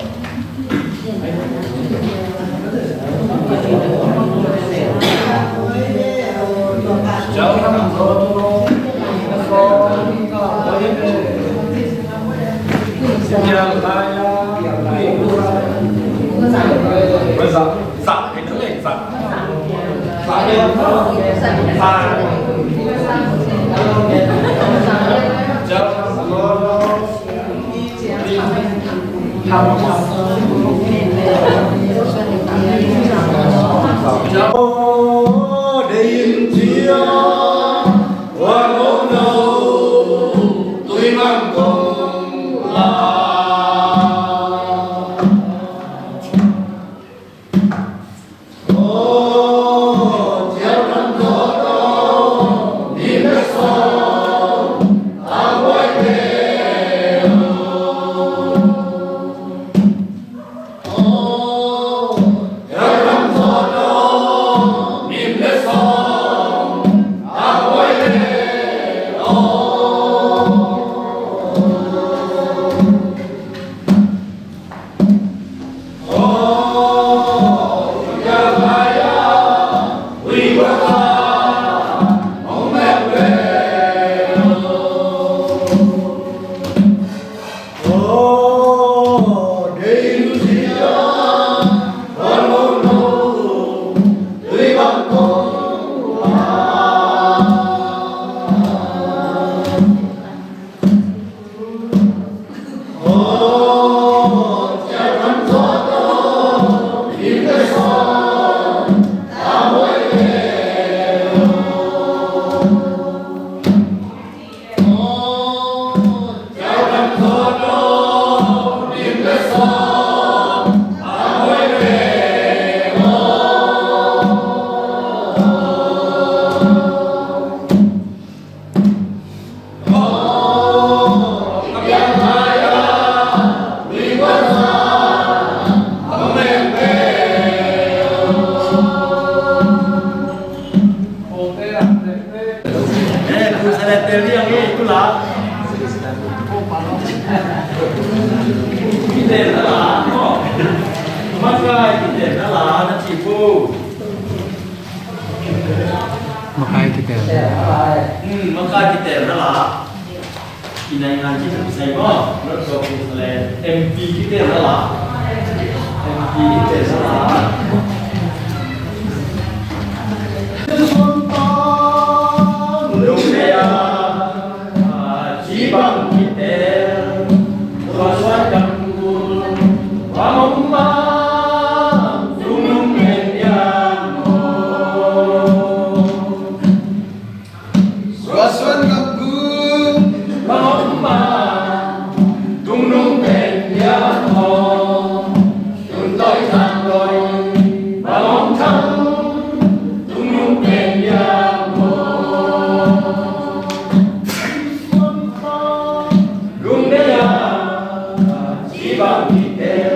Kai kitel na la. Hmm, makai kitel na la. I naingan kitel sai maw. North Jerusalem. M P kitel na la. M P kitel na la. Lungdei a, a, ci bang kitel. Tua suan gam gu. Bang om ma. Lungdung pen diam maw. Suasuan gam gu bang om ma, tungnung pen diam maw. Tun tawi tang tawi bang om thang, tungnung pen diam maw. Lungdei a, ci bang kitel.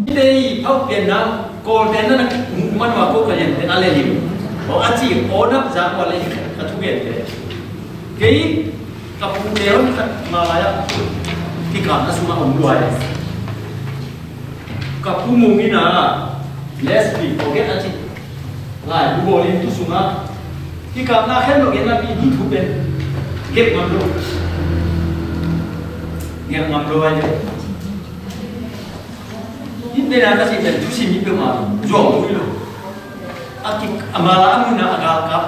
Hih tei phauh pianna, Kawlte na na muh man ua ko ka lian pen a le lim. Aw a ci, aw na za ua le ka thu gen te. Kei ka pute hon khat ma lai ah kikapna sungah om luai. Ka pu Mung in a lesbi forget a ci. Lai bu bawl in tu sungah kikapna khen lo gen a pi di thu pen. Gek ngam lo. Gek ngam lo ai le. Hih tena ka cih pen thusim hi peuhmah zuang uh hi lo. A kik a mala a mun a a galkap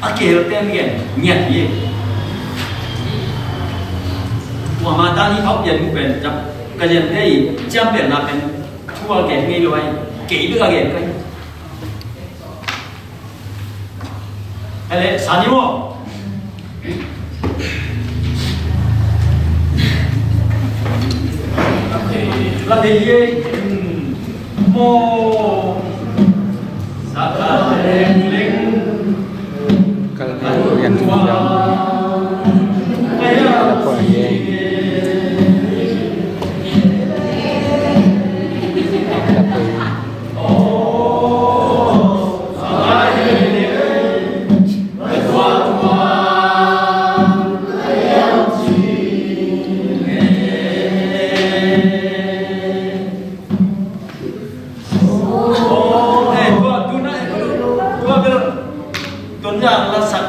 a kihel pen gen ngiat hi. Tua mah tan hih phauh pian mu pen ka lian te i ciampelna pen thu a gen ngei lo ai. Kei bek a gen kai. Ele sani mo. La de ye mo. Sa ka leng leng. Kal yan tu ya. La ko ye. La ko ye. Tua, tua, tua, tua, tua, tua, Tuan Zang la sak.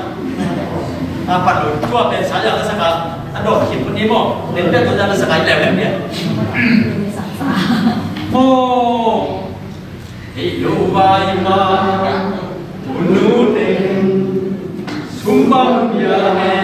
A pat lo, tua pen Sa Zang la sak a. A dawh khin pun ni maw. Pen pen Tuan Zang la sak a i lem lem dia. Maw. Hei lo vai ma. Unu teng. Sum bang bia he.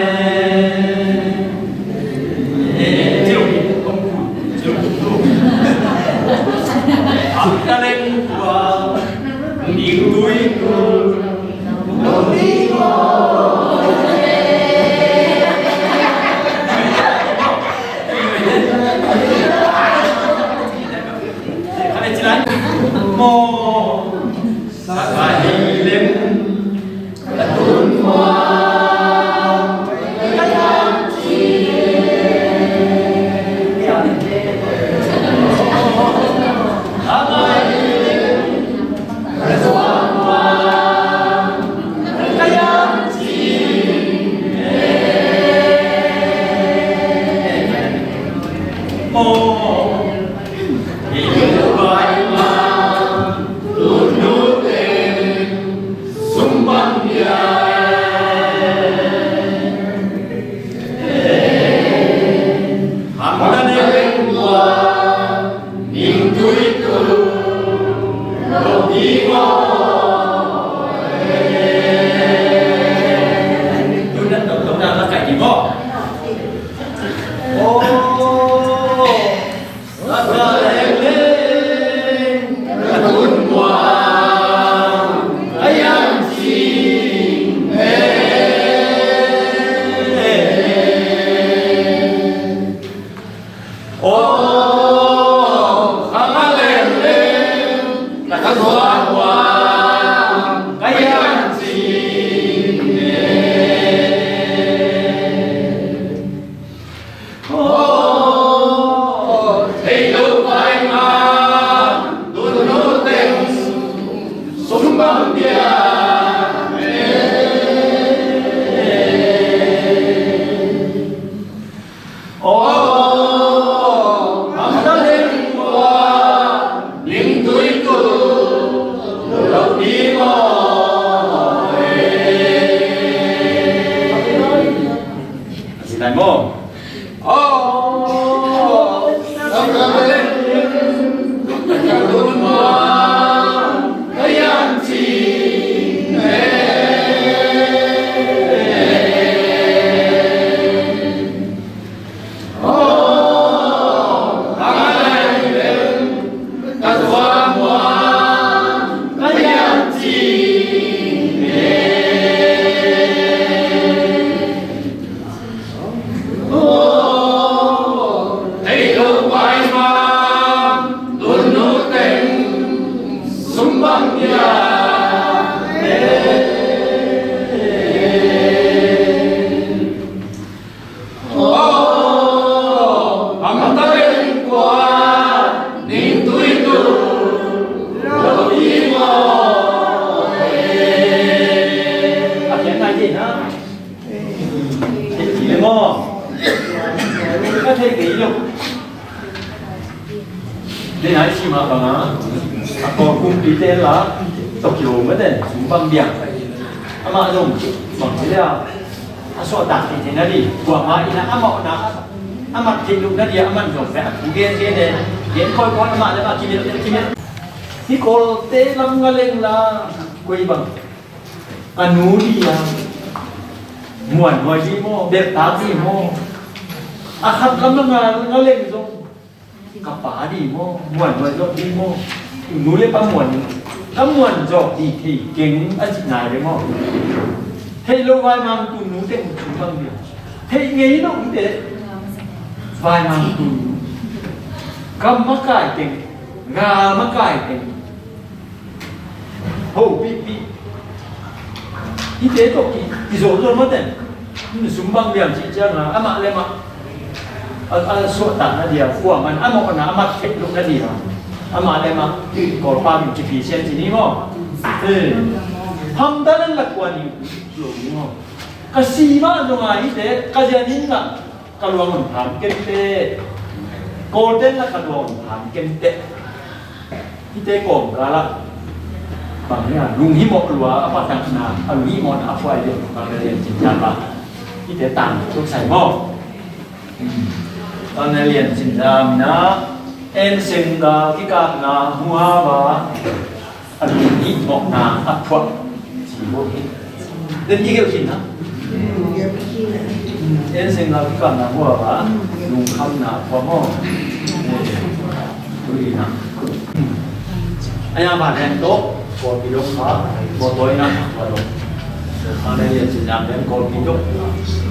Maw. Ka theih kei lo. Dena i sim a banga a kawlkumpite la tawh kilawm mate sum bang biang. Amah zong bang ci leh a suahtak theih theih na di, kuamah in a amah na a mat theih loh na di a, amah zong pen a thu gen gen e, gen kawikawi, amah le amah kimel kimel. Hih kawlte lam nga leng la koi bang a nu di a muanhuai di maw, belhtak di maw, a khat lam a nga, nga leng zong ka pa di maw, muanhuai zawk di maw, nu le pa muan, ka muan zawk di thei keng a cih nai le maw. Theih loh vaimang tun nu teng sum bang di a, theih ngei loh i te vaimang tun nu, gam makai teng, gal makai teng, hopihpih. Hihte tawh ki, kizawhzawh mate. Sum bang biang cih cianga amah le amah a, a suahtak na dia, kuamah in a mawhna a mat theih loh na dia amah le amah Kawlpa min kipi sian ci ni maw. Eh. Hamdallah kuan ni lo ni maw. Ka si mah zonga hihte ka zianin ngah ka luang hun phan kemteh. Kawlten la ka luang hun phan kemteh. Hihte kawmkal ah bang hiam lunghimawh lua a patakna, a lunghimawhna a phuai deuh bang na lian cin jam bang hihte tang tuk sai maw. Bang na lian cin jam na en senggal kikapna muhava a lunghimawhna a phuah ci bo hi. Den i gelh khin na. En senggal kikapna hua ba lungkhamna hua maw. Tui na. Aya ba den to ko pi dong ba ko toi na ba dong. Ane ye cin na den ko pi dong.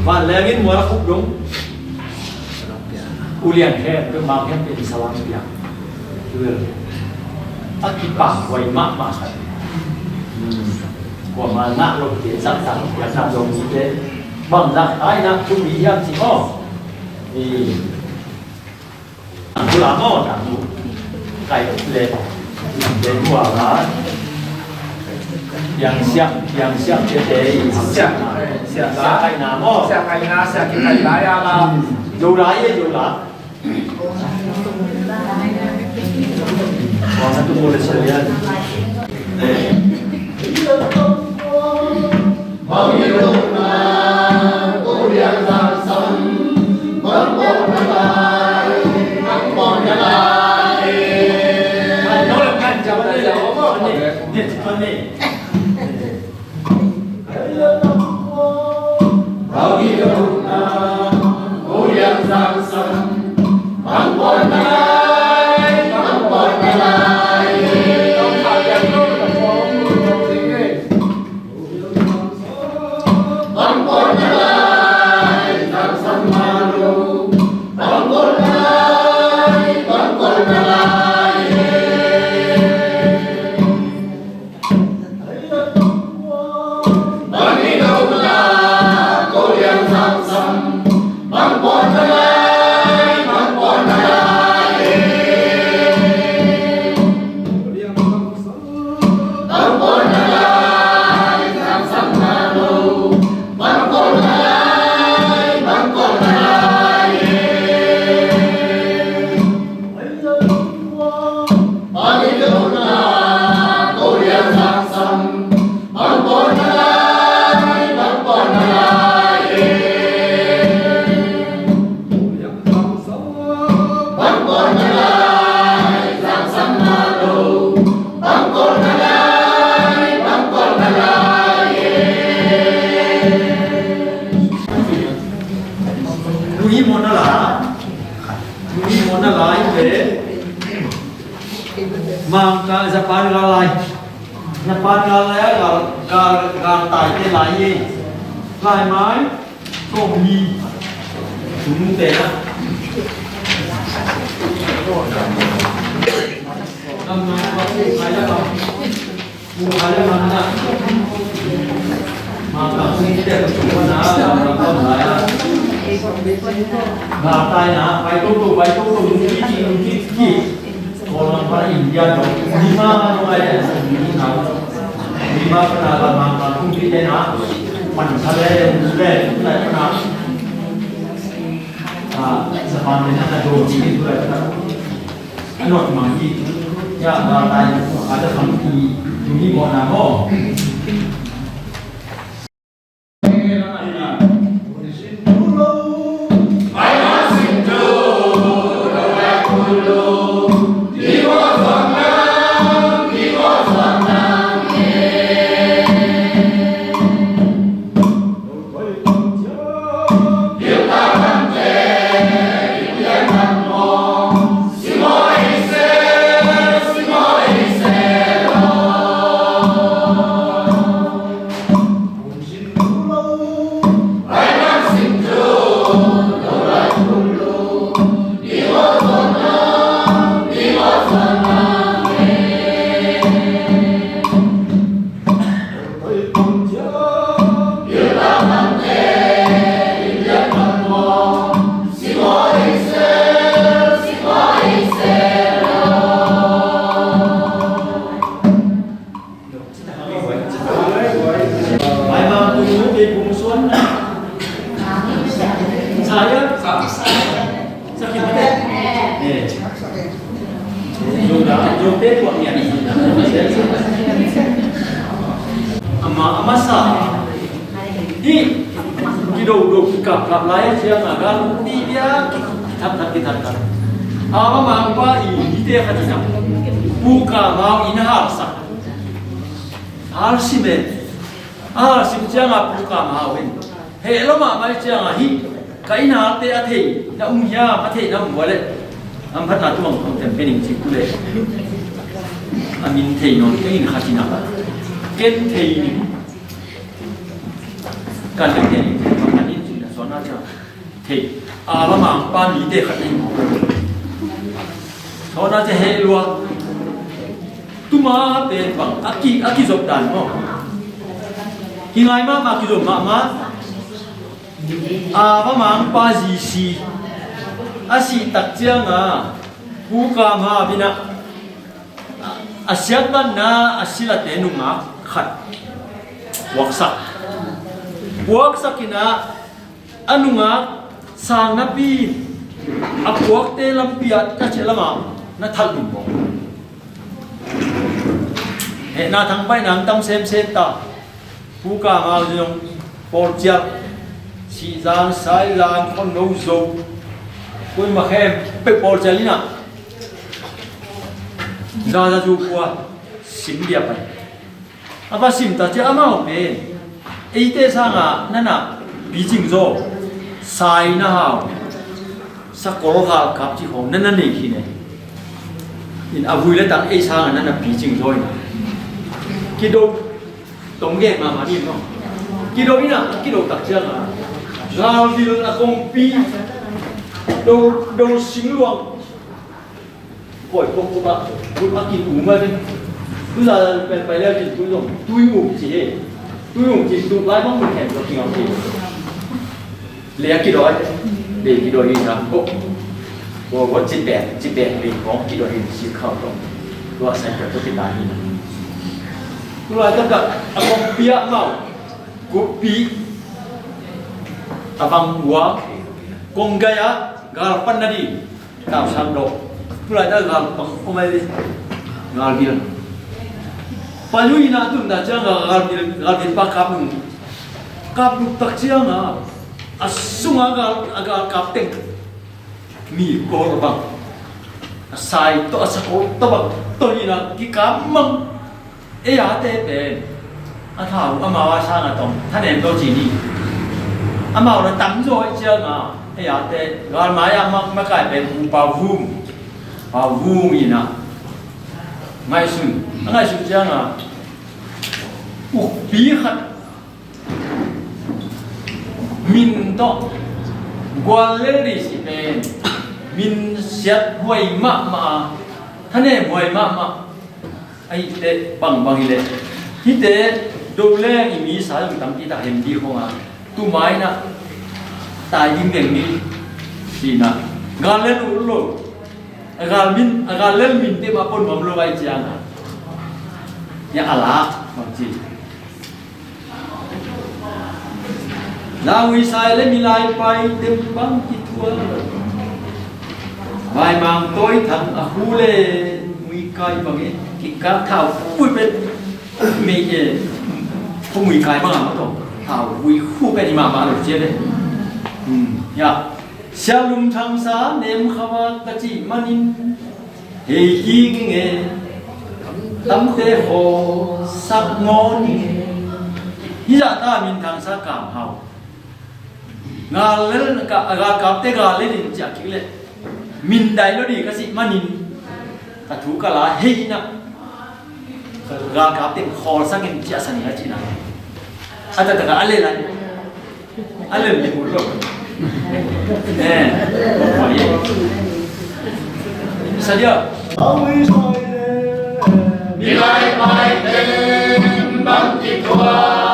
Ba lengin mua khup dong. Ulian khe, pe ma khe pe salam pia. Tuel. A kipanghuai mahmah khat. Kuamah ngah lo te, zahtak piakna zong mite bang zahtak na thupi hiam ci maw. Tangkula maw, tangku. Kai le. Le hua la. Piang siak, piang siak te te. Siak, siak la. Siak kai na maw. Siak kai na, siak kai la ya la. Yo la ye, yo la. Ni mawhna la, ni mawhna la in ve. Mangkang Japan gal lai, Japan gal lai a gal, gal, gal tai te lai hi. Lai mai, sawm ni. Tung te na. Lam mai, lam mai la lam. A nawt mang hi. Ya, ba tai, a da kham i, tu hi mawhna maw. Ama, ama sa. Hih kidodo kikapkap lai ciang a, galpi bia kithakthak kithakthak. A, amah mangpa i hihte khat in a, Pu Kam Hau inn a halsak. Halsim e. A halsim ciang a Pu Kam Hau in heh lo mahmah ciang a, hih ka inn halte a thei na um hiam, a theih na um uh leh hamphatna tuang tuang tem pe ning ci uh leh, a min thei nawn kei in khat in a, ken thei ning. Kan ding te ning, kan in cih na suan na cia. Thei. A, amah mangpa mite khat ning. Suan na cia heh lua. Tuma pen bang, a ki, a kizop dan maw. Kingai mahmah, kizop mahmah. A, amah mangpa G C. A sih tak ciang a, Pu Kam Hau in a, a siatmatna a silate nungak khat puaksak. Puaksak in a, a nungak sang napi, a puakte lampi ah ka cih lamah na thalh ding maw. Hehna thangpaihna tam semsem ta. Pu Kam Hau zong pawlcial, Sihzang, Saizang, Khonno, Zo, kuima khempeuh pawlcial in a, Zaza Zu khua sim dia pai. A va sim ta ciang amau pen eite sangin na na picing zaw, sai na hau, sakol galkap cih khawng na na nei khin e. In a vui le tang ei sangin na na picing zaw in a, kido, tong gen mahmah ding maw. Kido in a, kido tak ciangin galvil a kongpi, do, do sing luang. Koi kong kong ah, kut a kin um a ding. Tuzan pen pai leh kin tui zong, tui um ci he. Tui um ci, tu lai bang mun hen lo king a kin. Le a kido ai, le kido hi na ko. Ko ko ci pen, ci pen le kong kido hi si khau tong. Tua sai ka to kita hi na. Tu lai ka ka, a kong pia mau. Kupi. A bang ua. Kong gaya, gal pan na di. Tau sang dawh. Tulai ta gal pang om ai ve. Gal vil. Panyuina tun ta ciang gal vil, gal vil pa kap nung. Kap nung tak ciang a, a sunga gal, a gal kap teng. Mi kol bang. A sai tawh, a sakol tawh bang. Tawh ina kikap mang. Ei a te pen a thau amau a sang a tong thanem to ci ni. Amau na tamzaw ahih ciangin, ei, a te galmai-ah ma, makai pen Pu Pau Vung, Pau Vung in a ngaihsun, a ngaihsun ciangin ukpi khat min tawh guallel ding cih pen min siathuai mahmah a, thanemhuai mahmah. Ahih teh bangbang hi leh, hihte Doleng i misa zong tampi tak hen ding khong a, tu mai-in a tai ding bek ni. Ci-in a, gal lel uh lo, a gal min, a gal lel minte mah pua nuam lo ahih ciangin a, ya a la bang ci. Lauhuisai le Milai Pai teng bang kithuah, Vaimang Tawi Thang a khu le Muikai bangin kikal, thauvui pen mei e, khu Muikai bang a ma tawh, thauvui khu pen i mahmah lo ci e. Hmm, ya. Sia Lum Thang Sa nem kha va ka cih manin hei hi ngei e, tamte khawlsak ngawn ing e. Hih zah ta min Thang Sa Kam Hau. Gal lel ka, galkapte gal lel in ciah kik leh, min dai lo ding ka cih manin ka thu ka la hei in a, galkapte khawlsak in ciahsan ing a cihna. A taktak a lel lai. A lel ding uh lo. Eh, sadia. Milai Pai teng bang kithuah.